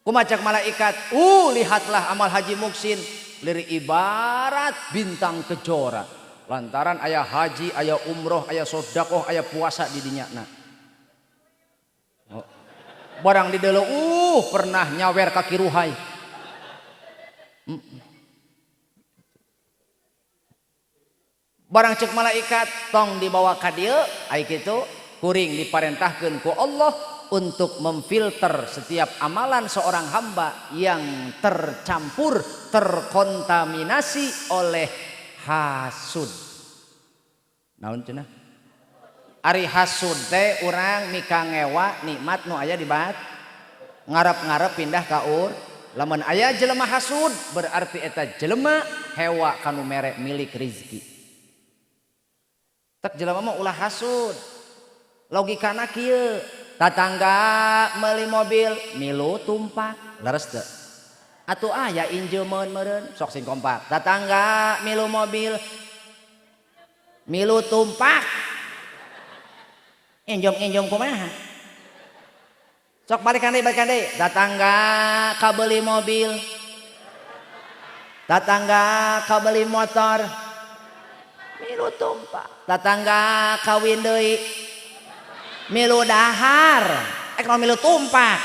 Kumacak malaikat, lihatlah amal Haji Muksin lir ibarat bintang kejora. Lantaran ayah haji, ayah umroh, ayah sodakoh, ayah puasa di dinyana. Oh. Barang di delo, pernah nyawer kaki ruhai. Barang cek malaikat tong dibawa ka dieu, ai kitu kuring diparentahkeun ku Allah untuk memfilter setiap amalan seorang hamba yang tercampur, terkontaminasi oleh hasud. Naon cenah? Ari hasud teh urang mikangewa nikmat nu aya di bat, ngarep-ngarep pindah ka ur. Lamun aya jelema hasud berarti eta jelema hewa kanu mere milik rizki. Tek jelema mah ulah hasud. Logikana kieu, tatangga meuli mobil milu tumpak, leres teu? Atuh aya injeumeun meureun, sok sing kompak. Tatangga milu mobil milu tumpak. Injom-injom kumaha? Sok balikan deui, Tatangga kabeuli mobil. Tatangga kabeuli motor. Milu tumpak. Tatangga kawin deui. Milu dahar, kalau milu tumpak.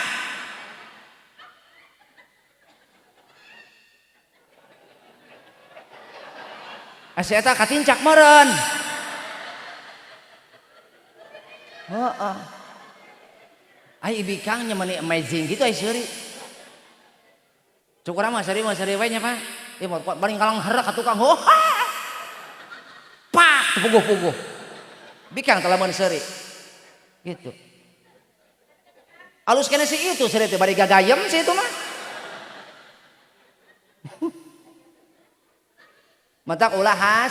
Si eta katincak meureun. Heeh. Ai ibikang nya meuni amazing gitu ai seuri. Cuk urang mah seuri we nya Pak. Ieu mah paling kalang herek ka tukang. Ho. Pak puguh-puguh. Bikang teh lamun seuri. Gitu. Alus kene si itu seuri teh bari gagayem si itu mah. Matak ulah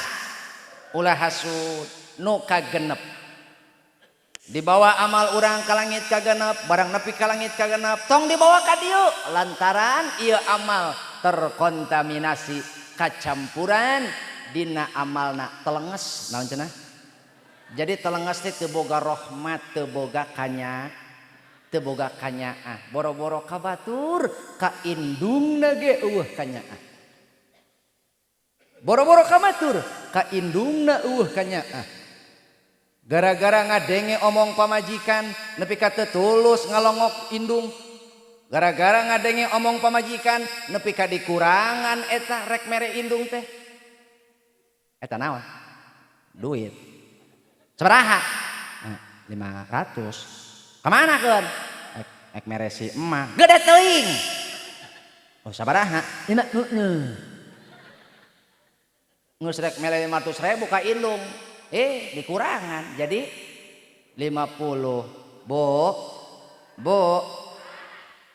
ulah hasud nu kagenep. Dibawa amal urang ka langit kagenep, barang nepi ka langit kagenep, tong dibawa ka dieu lantaran ieu amal terkontaminasi kacampuran dina amalna telenges naon cenah? Jadi telenges teh teu boga rahmat, teu boga kanya, teu boga kanyaah. Boro-boro ka batur, ka indungna ge eueuh kanyaah. Boro-boro ka batur, ka indungna eueuh kanyaah. Gara-gara ngadenge omong pamajikan nepi ka teu tulus ngalongok indung. Gara-gara ngadenge omong pamajikan nepi ka dikurangan eta rek mere indung teh. Eta naon? Duit. Sabaraha? 500. Kamana keun? Ek mere si emak. Gede teuing. Oh sabaraha? 5. Geus rek mere 500.000 ka indung. Dikurangan. Jadi 50. Bo, bo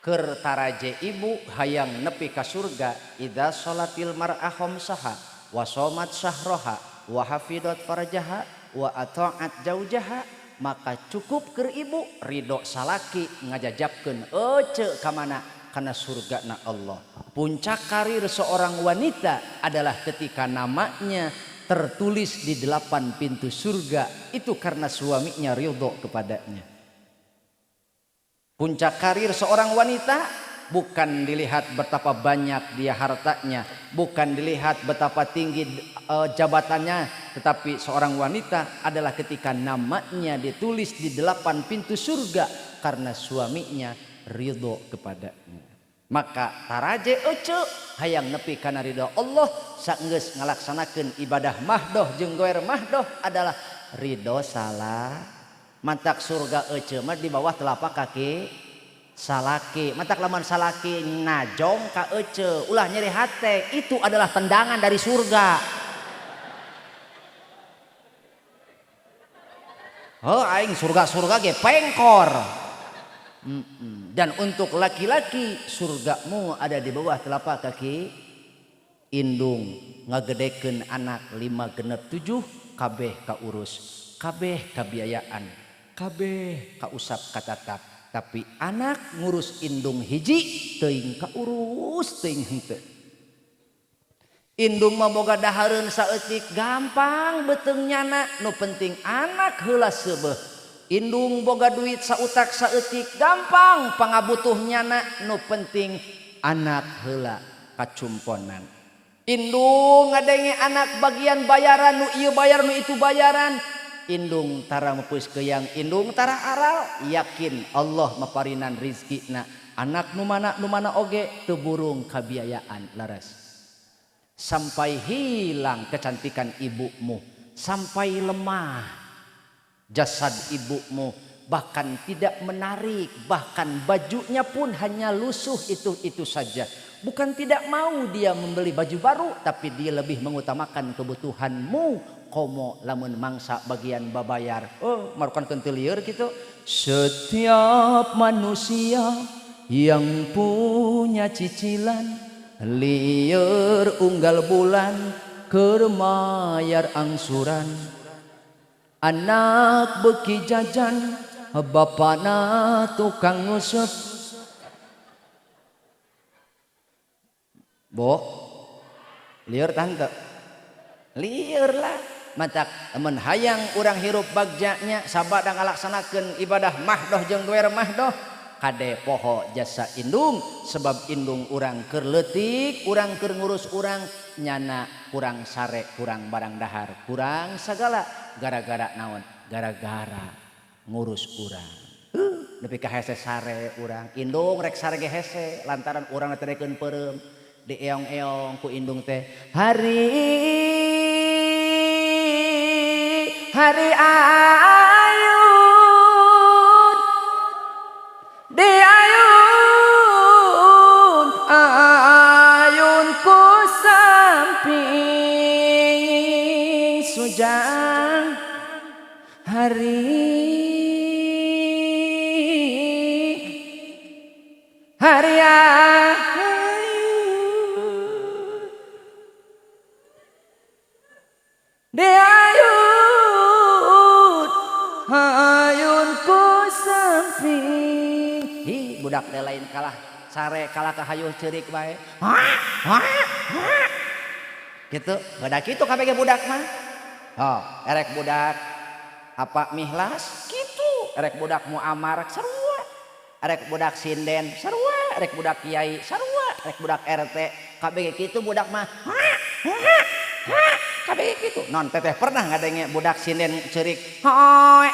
keur taraje ibu hayang nepi ka surga idza sholatil mar'ah khamsaha wa shomat syahroha wa hafidhat farjaha wa ata'at jaujaha, maka cukup keur ibu ridho salaki ngajajabkeun ece ka mana kana surga na Allah. Puncak karir seorang wanita adalah ketika namanya tertulis di 8 pintu surga, itu karena suaminya ridho kepadanya. Puncak karir seorang wanita Bukan dilihat betapa banyak dia hartanya, bukan dilihat betapa tinggi jabatannya, tetapi seorang wanita adalah ketika namanya ditulis di 8 pintu surga karena suaminya ridho kepadanya. Maka taraje ece hayang nepi kana ridho Allah saenggeus ngalaksanakeun ibadah mahdoh jeung goer mahdoh adalah ridho salah. Mantak surga ece mah di bawah telapak kaki salaki. Matak lamun salaki najong ka ece ulah nyeri hate, itu adalah tendangan dari surga. Oh aing surga-surga ge pengkor. Dan untuk laki-laki surgamu ada di bawah telapak kaki indung. Ngagedekeun anak 5 genep 7 kabeh kaurus, kabeh kabiayaan, kabeh kausap katatap. Tapi anak ngurus indung hiji teuing kaurus teuing henteu. Indung mah boga dahareun saeutik gampang beuteung nyana, nu penting anak heula seubeuh. Indung boga duit sautak saeutik gampang pangabutuh nyana, nu penting anak heula kacumponan. Indung ngadenge anak bagian bayaran, nu ieu bayar nu itu bayaran. Indung tara meupeus keuyang, indung tara aral, yakin Allah maparinan rizkina. Anak nu mana oge teu burung kabiayaan laras. Sampai hilang kecantikan ibumu, sampai lemah jasad ibumu, bahkan tidak menarik, bahkan bajunya pun hanya lusuh itu-itu saja. Bukan tidak mau dia membeli baju baru, tapi dia lebih mengutamakan kebutuhanmu. Komo lamun mangsa bagian babayar, oh marukan kentil lieur gitu. Setiap manusia yang punya cicilan lieur unggal bulan keur mayar angsuran. Anak beki jajan, bapana tukang nguseup. Bo, lieur tante, lieur lah. Matak temen hayang urang hirup bagjanya sabada ngalaksanakeun ibadah mahdoh jeung goer mahdoh kade poho jasa indung, sebab indung urang keur leutik, urang keur ngurus urang nyana kurang sare, kurang barang dahar, kurang sagala, gara-gara naon? Gara-gara ngurus urang. Nepi ka hese sare urang, indung rek sare ge hese lantaran urang teh peureum dieong-eong ku indung teh hari hari ayun di ayun ayun ku samping sujang hari hari ayun di ayun ayun ku samping. Hi budak teh lain kalah sare kalah ka hayuh ceurik bae. Gitu, beda kitu kabeh ge budak mah. Oh, erek budak apa mihlas kitu, erek budak muamar sarua, erek budak sinden sarua, erek budak kiai sarua, erek budak RT kabeh ge kitu budak mah. Kabeh kitu. Non teteh pernah ngadenge budak sinden ceurik hoi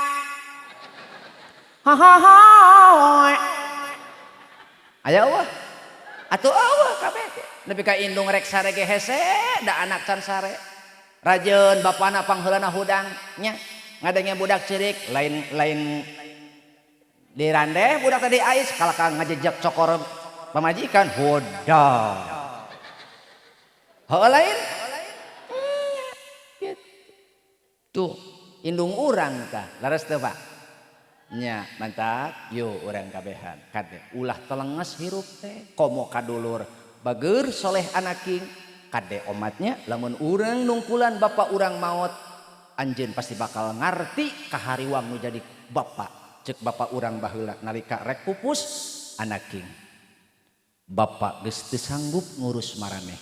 hahaha. Aya eueuh. Atuh eueuh kabeh. Nepi ka indung rek sare ge hese da anak can sare. Rajeun bapana pangheulana hudang nya. Ngadenge budak ceurik lain lain dirandeh budak tadi ais kalah ka ngajejek cokor pamajikan hudang. Heuh lain. Tuh indung urang tah leres teu Pak? Nya mantap yo urang kabehan kade ulah telenges hirup teh komo kadulur bager soleh anaking kade omatnya lamun urang nungkulan bapak urang maot anjeun pasti bakal ngarti kahariwang nu jadi bapak cek bapak urang baheula nalika rek pupus anaking bapak geus teu sanggup ngurus maraneh,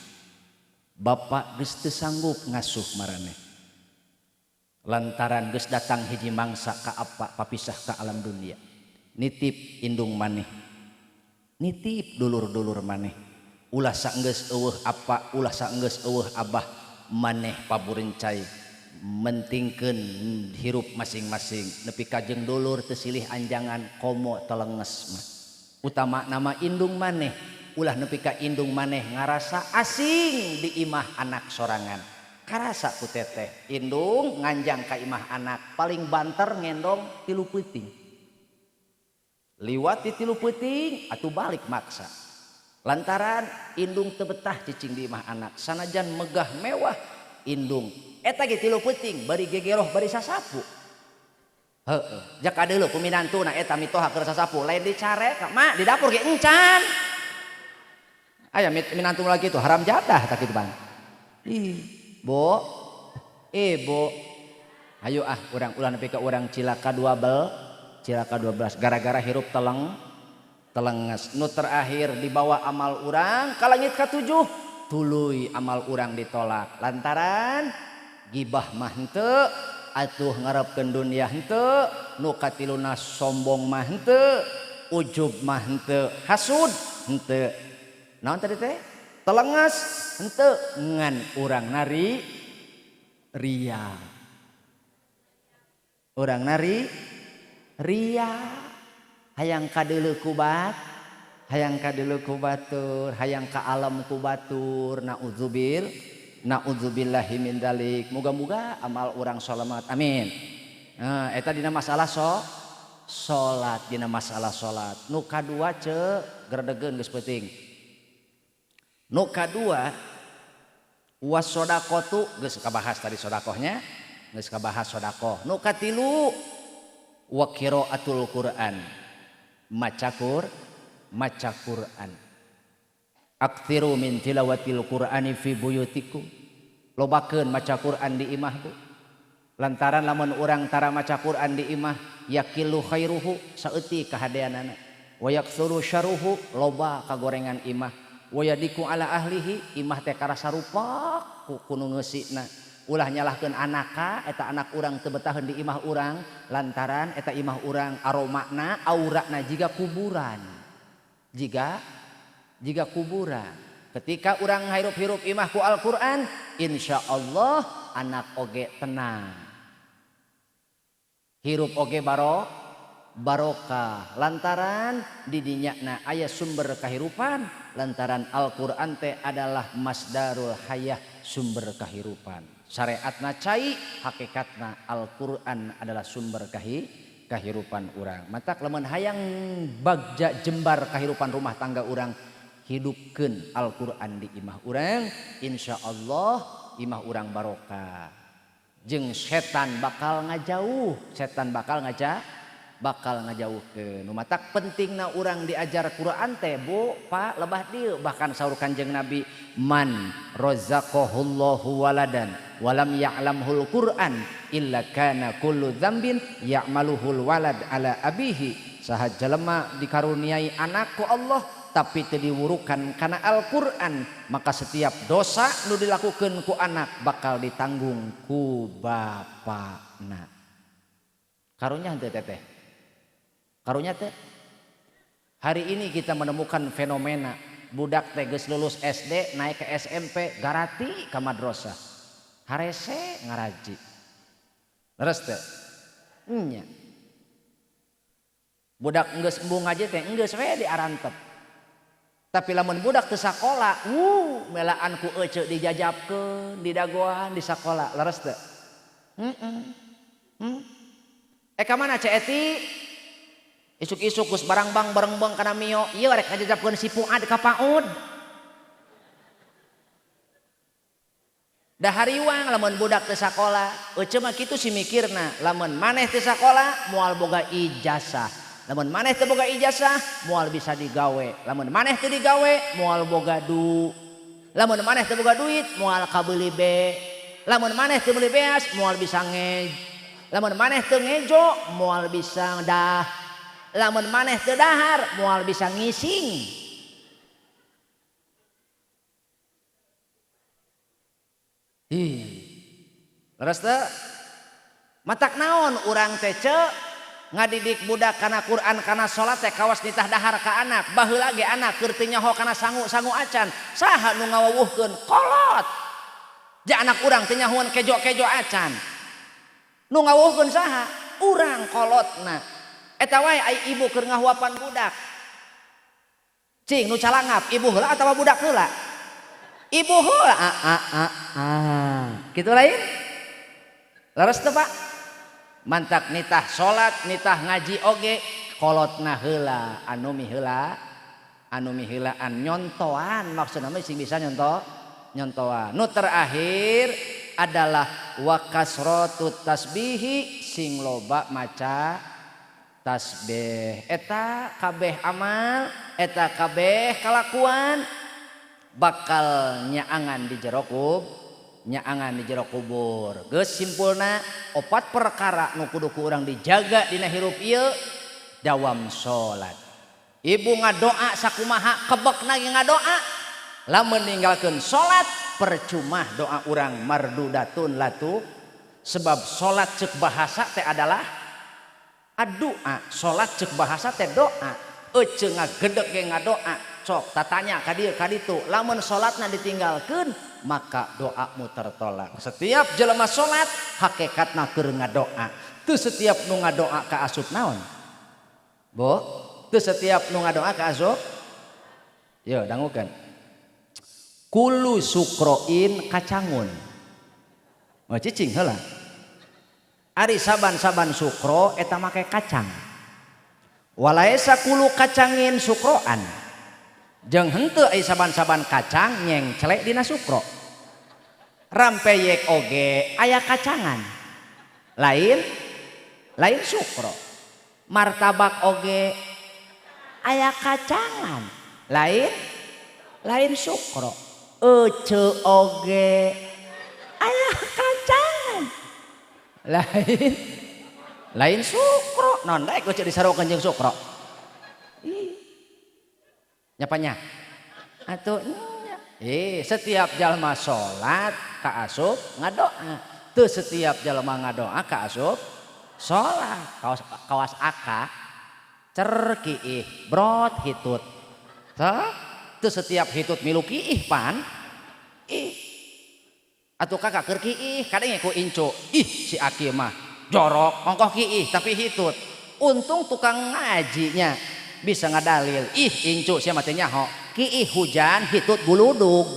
bapak geus teu sanggup ngasuh maraneh lantaran geus datang hiji mangsa ka apa papisah ka alam dunia nitip indung maneh Nitip dulur-dulur maneh. Ulah saenggeus eueuh apa, ulah saenggeus eueuh abah maneh paburencai mentingkeun hirup masing-masing nepi ka jeung dulur teu silih anjangan komo telenges mah. Utama nama indung maneh, ulah nepi ka indung maneh ngarasa asing di imah anak sorangan. Karasa ku teteh indung nganjang ka imah anak paling banter ngendong 3 peuting. Liwat di 3 peuting atuh balik maksa. Lantaran indung teu betah cicing di imah anak sanajan megah mewah indung eta ge 3 peuting bari gegeroh bari sasapu. Heeh, jak kadeuleu ku minantuna eta mitoha keur sasapu lain dicarek mak di dapur ge encan. Aya minantu lagi tuh haram jadah tak kitu bang. Ih, bo. Bo. Ayo ah urang ulah nepi ka urang cilaka 12, cilaka 12 gara-gara hirup telenges. Nu terakhir dibawa amal urang ka langit ka-7, tuluy amal urang ditolak lantaran gibah mah henteu, atuh ngarepkeun dunia henteu, nu katiluna sombong mah henteu, ujub mah henteu, hasud henteu. Naon tadi teh? Telenges henteu ngan urang nari ria. Urang nari ria. Hayang kadeuleu ku bat, hayang kadeuleu ku batur, hayang ka alam ku batur, naudzubillahi min dzalik. Muga-muga amal urang salamat. Amin. Nah, eta dina masalah salat, dina masalah salat. Nu kadua ce gredegeun geus peuting. Nu kadua wasodaqatu geus kabahas tadi sodakohnya, geus kabahas sodakoh. Nu katilu wa qiraatul Quran. Maca Quran. Aktsiru min tilawatil Qur'ani fi buyutikum. Lobakeun maca Quran di imah bu. Lantaran lamun urang tara maca Quran di imah yaqilu khairuhu saeutik kahadeanana. Wa yaksuru syarruhu loba kagorengan imah. Wa yadiku ala ahlihi imah teh karasa rupak ku nu ngeusina. Ulah nyalahkeun anaka eta anak urang teu betaheun di imah urang lantaran eta imah urang aromana aurana jiga kuburan. Jiga kuburan. Ketika urang hirup-hirup imah ku Al-Qur'an, insyaallah anak oge tenang. Hirup oge barokah lantaran di dinyana aya sumber kahirupan, lantaran Al-Qur'an teh adalah masdarul hayah, sumber kahirupan. Syariatna cai, hakikatna Al-Qur'an adalah sumber kahirupan urang. Matak lamun hayang bagja jembar kahirupan rumah tangga urang, hidupkeun Al-Qur'an di imah urang, insyaallah imah urang barokah. Jeung setan bakal ngajauh, setan bakal ngajauhkeun. Nu matak pentingna urang diajar Quran teh Bu, Pak, lebah dieu bahkan saur Kanjeng Nabi man razaqahullahu waladan walam ya'lamhul Quran illa kana kullu dzambin ya'maluhul walad ala abihi. Saha jelema dikaruniai anak ku Allah tapi teu diwurukan kana Al-Qur'an, maka setiap dosa nu dilakukeun ku anak bakal ditanggung ku bapana. Karunya henteu teteh? Karunya teh? Hari ini kita menemukan fenomena budak teh geus lulus SD naik ke SMP garati ka madrasah. Harese ngaraji. Leres teh? Nya. Budak geus embung ngaji teh geus we diarantep. Tapi lamun budak teu sakola, melaan ku ece dijajabkeun, didagoan di sakola, leres teh? Heeh. Ka mana Ceu Eti? Isuk-isuk geus barangbang barengbang kana mio, ieu rek ngajajabkeun si Fuad ka PAUD. Da hariwang lamun budak teu sakola, ece mah kitu si mikirna, lamun maneh teu sakola moal boga ijazah. Lamun maneh teu boga ijazah moal bisa digawe, lamun maneh teu digawe moal boga du, lamun maneh teu boga duit moal kabeuli be, lamun maneh teu meuli beas moal bisa nge, lamun maneh teu ngejo moal bisa dah, lamun maneh teu dahar moal bisa ngising. Ih, leres teu? Matak naon urang teh ceu? Ngadidik budak kana Quran kana salat teh kawas nitah dahar ka anak. Baheula ge anak keur teu nyaho kana sangu-sangu acan. Saha nu ngawawuhkeun? Kolot. Ja anak urang teu nyahoan kejo-kejo acan. Nu ngawuhkeun saha? Urang kolotna. Eta wae ai ibu keur ngahuapan budak. Cing nu calangap ibu heula atawa budak heula? Ibu heula. A a a a. Kitu lain? Leres teu Pak? Mantak nitah salat, nitah ngaji oge kolotna heula, anu miheula, anu miheulaan nyontoan maksudna mah sing bisa nyontoan. Nu terakhir adalah wa kasratut tasbihi sing loba maca tasbih. Eta kabeh amal, eta kabeh kalakuan bakal nyaangan di jero kubur. Nyaangan di jero kubur. Geus simpulna opat perkara nu kudu ku urang dijaga dina hirup ieu dawam salat. Ibu ngadoa sakumaha kebekna ge ngadoa, lamun ninggalkeun salat percuma doa urang mardudatun latu. Sebab salat ceuk bahasa teh adalah doa, salat ceuk bahasa teh doa. Ece ngagedeg ge ngadoa, sok tatanya ka dieu ka ditu. Lamun salatna ditinggalkeun maka doamu tertolak. Setiap jelema salat hakikatna keur ngadoa. Teu setiap nu ngadoa ka asup naon? Bo, teu setiap nu ngadoa ka asup. Yo dangukeun. Kulu sukroin kacangun. Oh cicing heula. Ari saban-saban sukro eta make kacang. Walaisa kulu kacangin sukroan. Jeung henteu ai saban-saban kacang nyengcelek dina sukro. Rampeyek oge aya kacangan. Lain lain sukro. Martabak oge aya kacangan. Lain lain sukro. Ece oge aya kacangan. Lain lain sukro. Non daek ece disarukeun jeung sukro. Ih. Nyapanya atuh nya. Setiap jalma salat ka asup ngadoa. Teu setiap jalma ngadoa ka asup salat. Kawas kawas aka cer kiih brot hitut. Tah teu setiap hitut milu kiih pan. Ih. Atuh kakak keur kiih kadenge ku incu. Ih si aki mah jorok ongkoh kiih tapi hitut. Untung tukang ngajinya bisa ngadalil. Ih incu sia mah teu nyaho. Kiih hujan hitut guludug.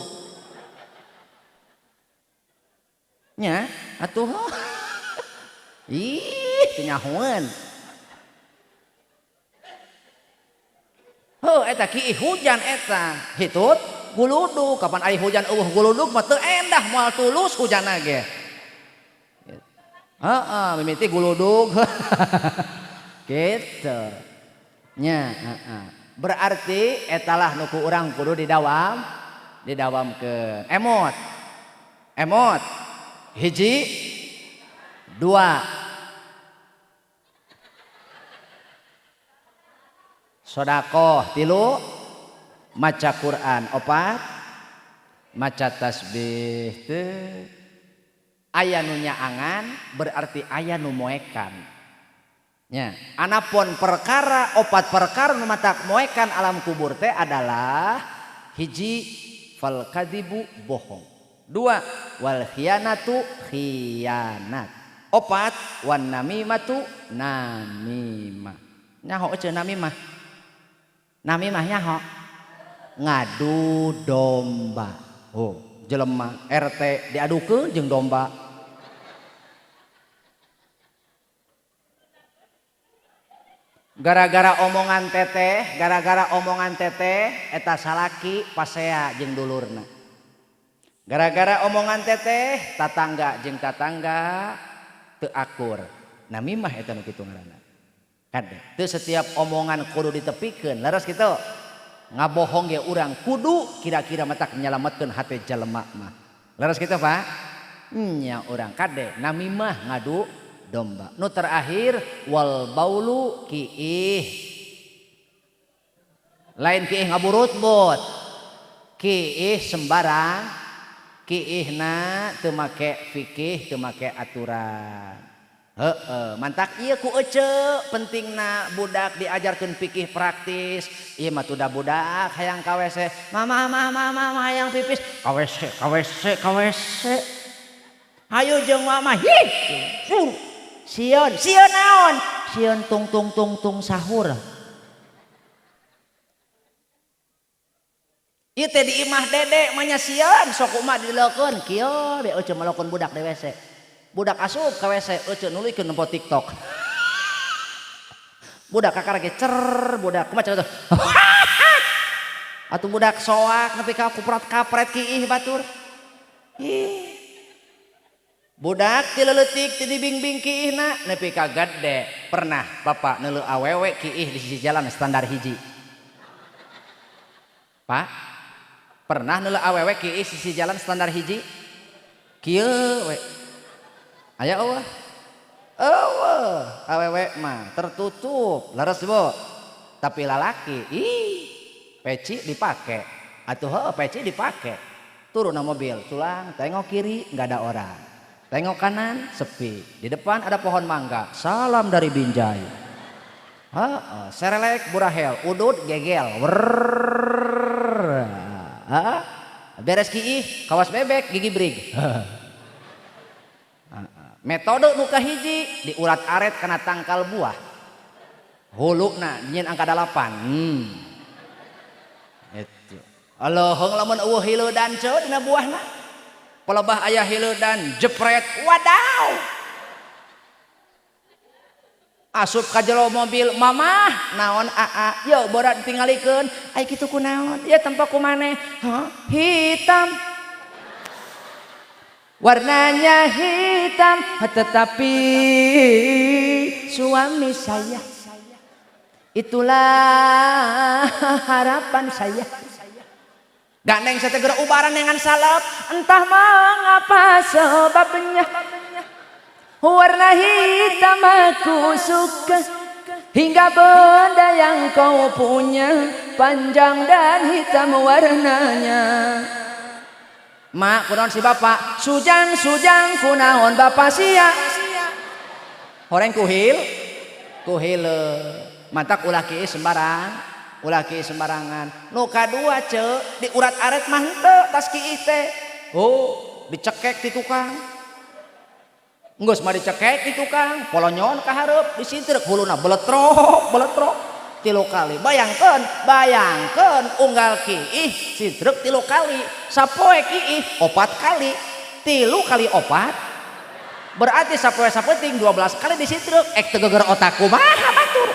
Nya atuh. Ih teu nyahoeun. Heuh eta kiih hujan eta hitut guludug. Kapan ari hujan eueuh guludug mah teu endah moal tulus hujanna ge. Heeh mimiti guludug. Gitu. Nya, heeh. Berarti etalah nu ku urang kudu didawamkeun. Emot. Emot. Hiji, dua. Sodakoh tilu, maca Quran opat, maca tasbih teu. Aya nu nyaangan berarti aya nu moekan. Nya, anapun perkara opat perkara nu matak moekan alam kubur teh adalah hiji fal kadzibu bohong, dua wal khianatu khianat, opat wan namimatu namimah. Nyaho ece namimah. Namimah nyaho ngadu domba. Oh, jelema RT diadukeun jeung domba. Gara-gara omongan teteh, gara-gara omongan teteh eta salaki pasea jeung dulurna. Gara-gara omongan teteh tatangga jeung tatangga teu akur. Namimah eta nu kitu ngaranna. Kade teu setiap omongan kudu ditepikeun, leres kitu. Ngabohong ge urang kudu kira-kira matak nyalametkeun hate jelema mah. Leres kitu Pak? Nya urang kade namimah ngadu domba. Nu terakhir wal baulu kiih. Lain kiih ngaburut-but. Kiih sembarang, kiihna teu make fikih, teu make aturan. Heeh, mantak ieu ku ece pentingna budak diajarkeun fikih praktis. Ieu mah tudah budak hayang ka WC. Mama mama mama hayang pipis. Ka WC, ka WC, ka WC. Hayu jeung mama hi. Sieun, sieun naon? Sieun tung tung tung tung sahur. Ieu teh di imah dede mah nya sieun sok kumaha dileukeun kieu be ece malokeun budak di WC. Budak asup ka WC ece nuluykeun nempo TikTok. Budak kakara ge cer budak kumaha cenah tuh. Atuh budak soak nepi ka kuprat kapret kiih batur. Ih. Budak ti leutik ti dibingbing kiihna nepi ka gede. Pernah bapak neuleu awewe kiih di sisi jalan standar hiji. Pak, pernah neuleu awewe kiih sisi jalan standar hiji? Kieu we. Aya eueuh? Eueuh, awewe mah tertutup, leres Bu. Tapi lalaki, ih, peci dipake. Atuh heuh peci dipake. Turun na mobil, tulang, tengok kiri nggak ada orang. Tengok kanan sepi. Di depan ada pohon mangga. Salam dari Binjai. Heeh, serelek burahel, udud gegel. Wrrrr. Heeh. Beres kiih, kawas bebek gigi brig. Metode nu kahiji diurat aret kana tangkal buah. Huluna nyieun angka 8. Itu. Aloh lamun eueuh hileudan ceu dina buahna. Pelebah aya hileudan jepret wadaw. Asup ka jero mobil mamah naon aa yeuh borat tingalikeun ai kitu kunaon ieu tempo ku maneh hah hitam warnanya hitam tetapi suami saya itulah harapan saya. Gandeng saya tegera ubaran dengan salap entah mengapa sebabnya warna hitam aku suka hingga benda yang kau punya panjang dan hitam warnanya. Mak kunaon si bapak sujang sujang kunaon bapak sia horeng kuhil kuhil mantak ulah kieu sembarang ulah kieu sembarangan. Nu kadua ceu diurat aret mah henteu tas kieu teh. Oh, dicekek ti tukang. Geus mah dicekek ti tukang, polonyon ka hareup disintrek huluna beletrok beletrok 3 kali. Bayangkeun, bayangkeun unggal kiih sintrek 3 kali, sapoe kiih 4 kali, 3 kali 4. Berarti sapoe sapenting 12 kali disintrek, ek teu geger otak kumaha batur.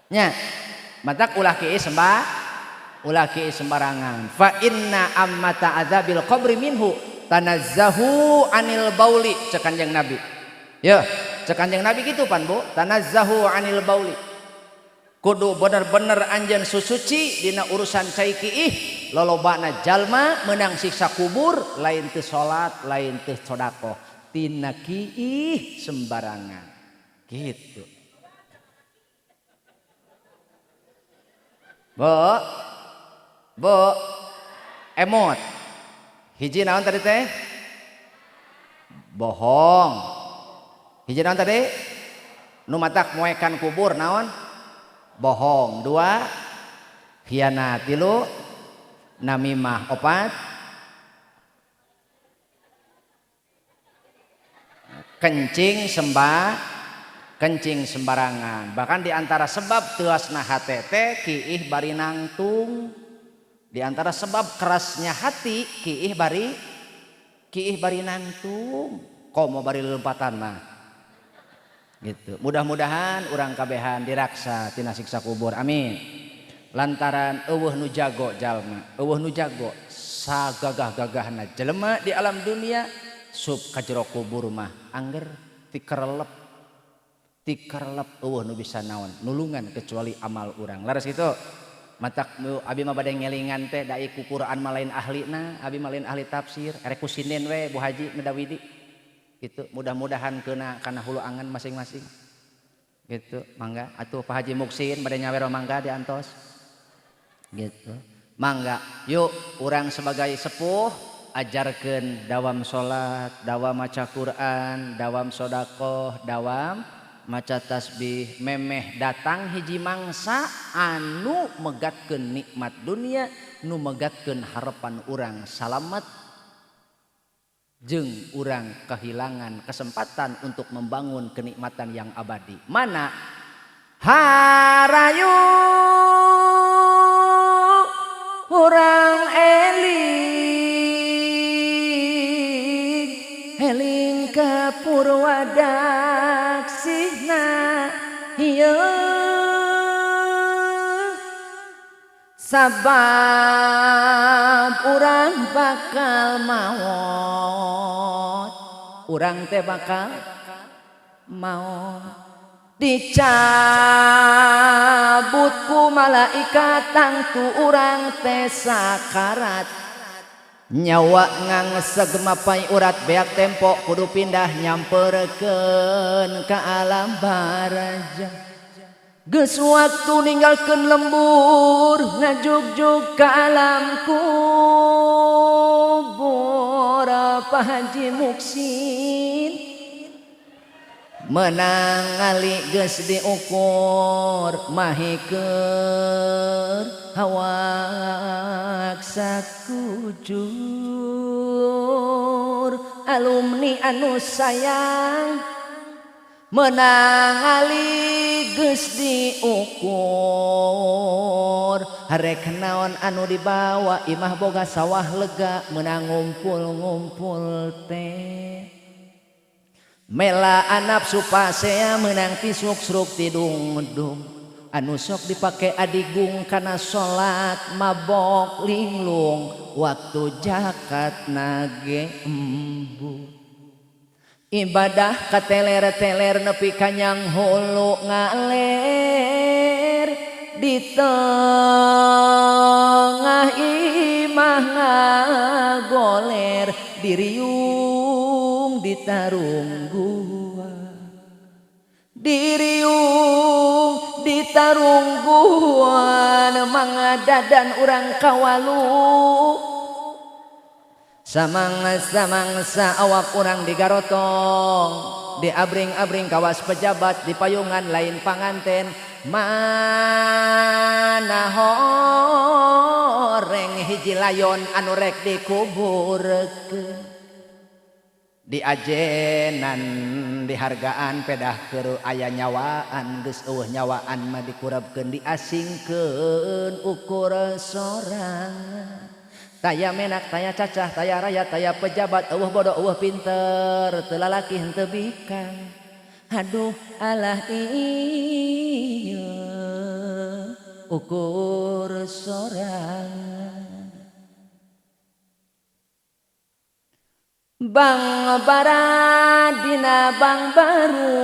Nya, matak ulah kiih sembah, ulah kiih sembarangan. Fa inna ammata adzabil qabri minhu tanazzahu anil bauli cek Kanjeng Nabi. Ya, cek Kanjeng Nabi gitu pan Bu, tanazzahu anil bauli. Kudu bener-bener anjeun susuci dina urusan cai kiih, lolobana jalma meunang siksa kubur lain teu salat, lain teu sedekah, tina kiih sembarangan. Gitu. Bu, Bu, emot. Hiji naon tadi teh? Bohong. Hiji naon tadi? Nu matak moekan kubur naon? Bohong. 2 khianat, 3 namimah, 4 kencing sembah. Kencing sembarangan. Bahkan di antara sebab teuasna hate teh kiih bari nangtung. Di antara sebab kerasnya hati kiih bari nangtung. Komo bari leumpatan mah. Gitu. Mudah-mudahan urang kabehan diraksa tina siksa kubur. Amin. Lantaran eueuh nu jago jalma, eueuh nu jago sagagah-gagahna jelema di alam dunia sup ka jero kubur mah angger tikerelep. Tikerlep eueuh nu bisa naon nulungan kecuali amal urang. Laras kitu. Matak abi mah bade ngelingan teh da ku Quran mah lain ahlina, abi mah lain ahli tafsir, erek ku sinden we Bu Haji Medawidi. Gitu, mudah-mudahan keuna kana hulu angan masing-masing. Gitu, mangga atuh Pak Haji Muksin bade nyawero mangga diantos. Gitu. Mangga, yuk urang sebagai sepuh Ajarkeun dawam salat, dawam maca Quran, dawam sodakoh, dawam maca tasbih. Memeh datang hiji mangsa anu megatkeun nikmat dunia, nu megatkeun harapan urang salamet jeung urang kehilangan kesempatan untuk membangun kenikmatan yang abadi. Mana harayu urang eling eling ka purwadaksihna ieu sabab urang bakal maot, urang teh bakal maot dicabut ku malaikat tangtu urang teh sakarat. Nyawa ngangseg mapai urat beak tempo kudu pindah nyamperkeun ka alam barzah. Geus waktu ninggalkeun lembur ngajugjug ka alam kubur. Pak Haji Muksin menang ngali geus diukur mahikeun hawak sakujur. Alumni anu sayang menang ngali geus diukur. Rek naon anu dibawa imah boga sawah lega menang ngumpul-ngumpul teh. Mela anap supasea menang tisuk sruk tidung-dung anu sok dipake adigung kana salat mabok linglung waktu jakat nage embu. Ibadah kateler-teler nepi kanyang hulu ngaler di tengah imah ngagoler diriung ditarung gua, diriung ditarung gua mangadadan urang kawalu. Samangsa-mangsa awak urang digarotong, diabring-abring kawas pejabat, di payungan lain panganten. Mana horeng hiji layon anu rek dikuburkeun, diajenan dihargaan pedah keur aya nyawaan geus eueuh nyawaan mah dikurabkeun diasingkeun ukur sorangan. Taya menak, taya cacah, taya raya, taya pejabat, eueuh bodoh, eueuh pinter, teu lalaki henteu bikang. Aduh alah ieu ukur sorangan. Bang baradina bang baru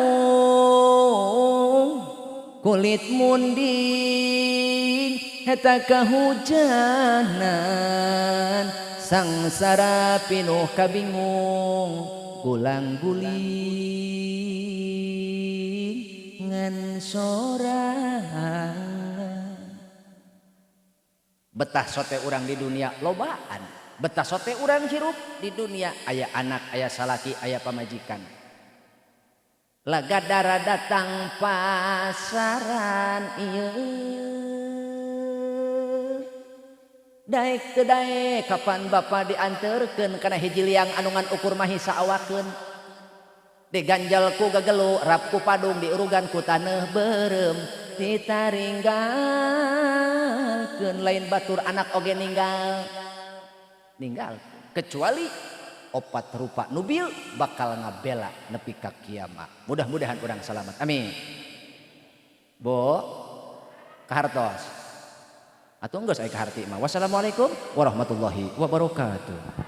kulit munding eta kahujanan sangsara pinuh kabingung gulang guling ngan sorangan. Betah sote urang di dunia lobaan, betah sote urang hirup di dunia aya anak, aya salaki, aya pamajikan. Lagadara datang pasaran ieu daek teu daek kapan bapa dianterkeun kana hiji liang anu ngan ukur mahi saawakeun. Diganjal ku gagelu, rap ku padung, diurugan ku taneuh beureum, ditaringgalkeun lain batur anak oge ninggal. Ninggal kecuali opat rupa nubil bakal ngabela nepi ka kiamat. Mudah-mudahan urang selamat. Amin. Bo kahartos. Atuh geus aya kaharti mah. Wassalamualaikum warahmatullahi wabarakatuh.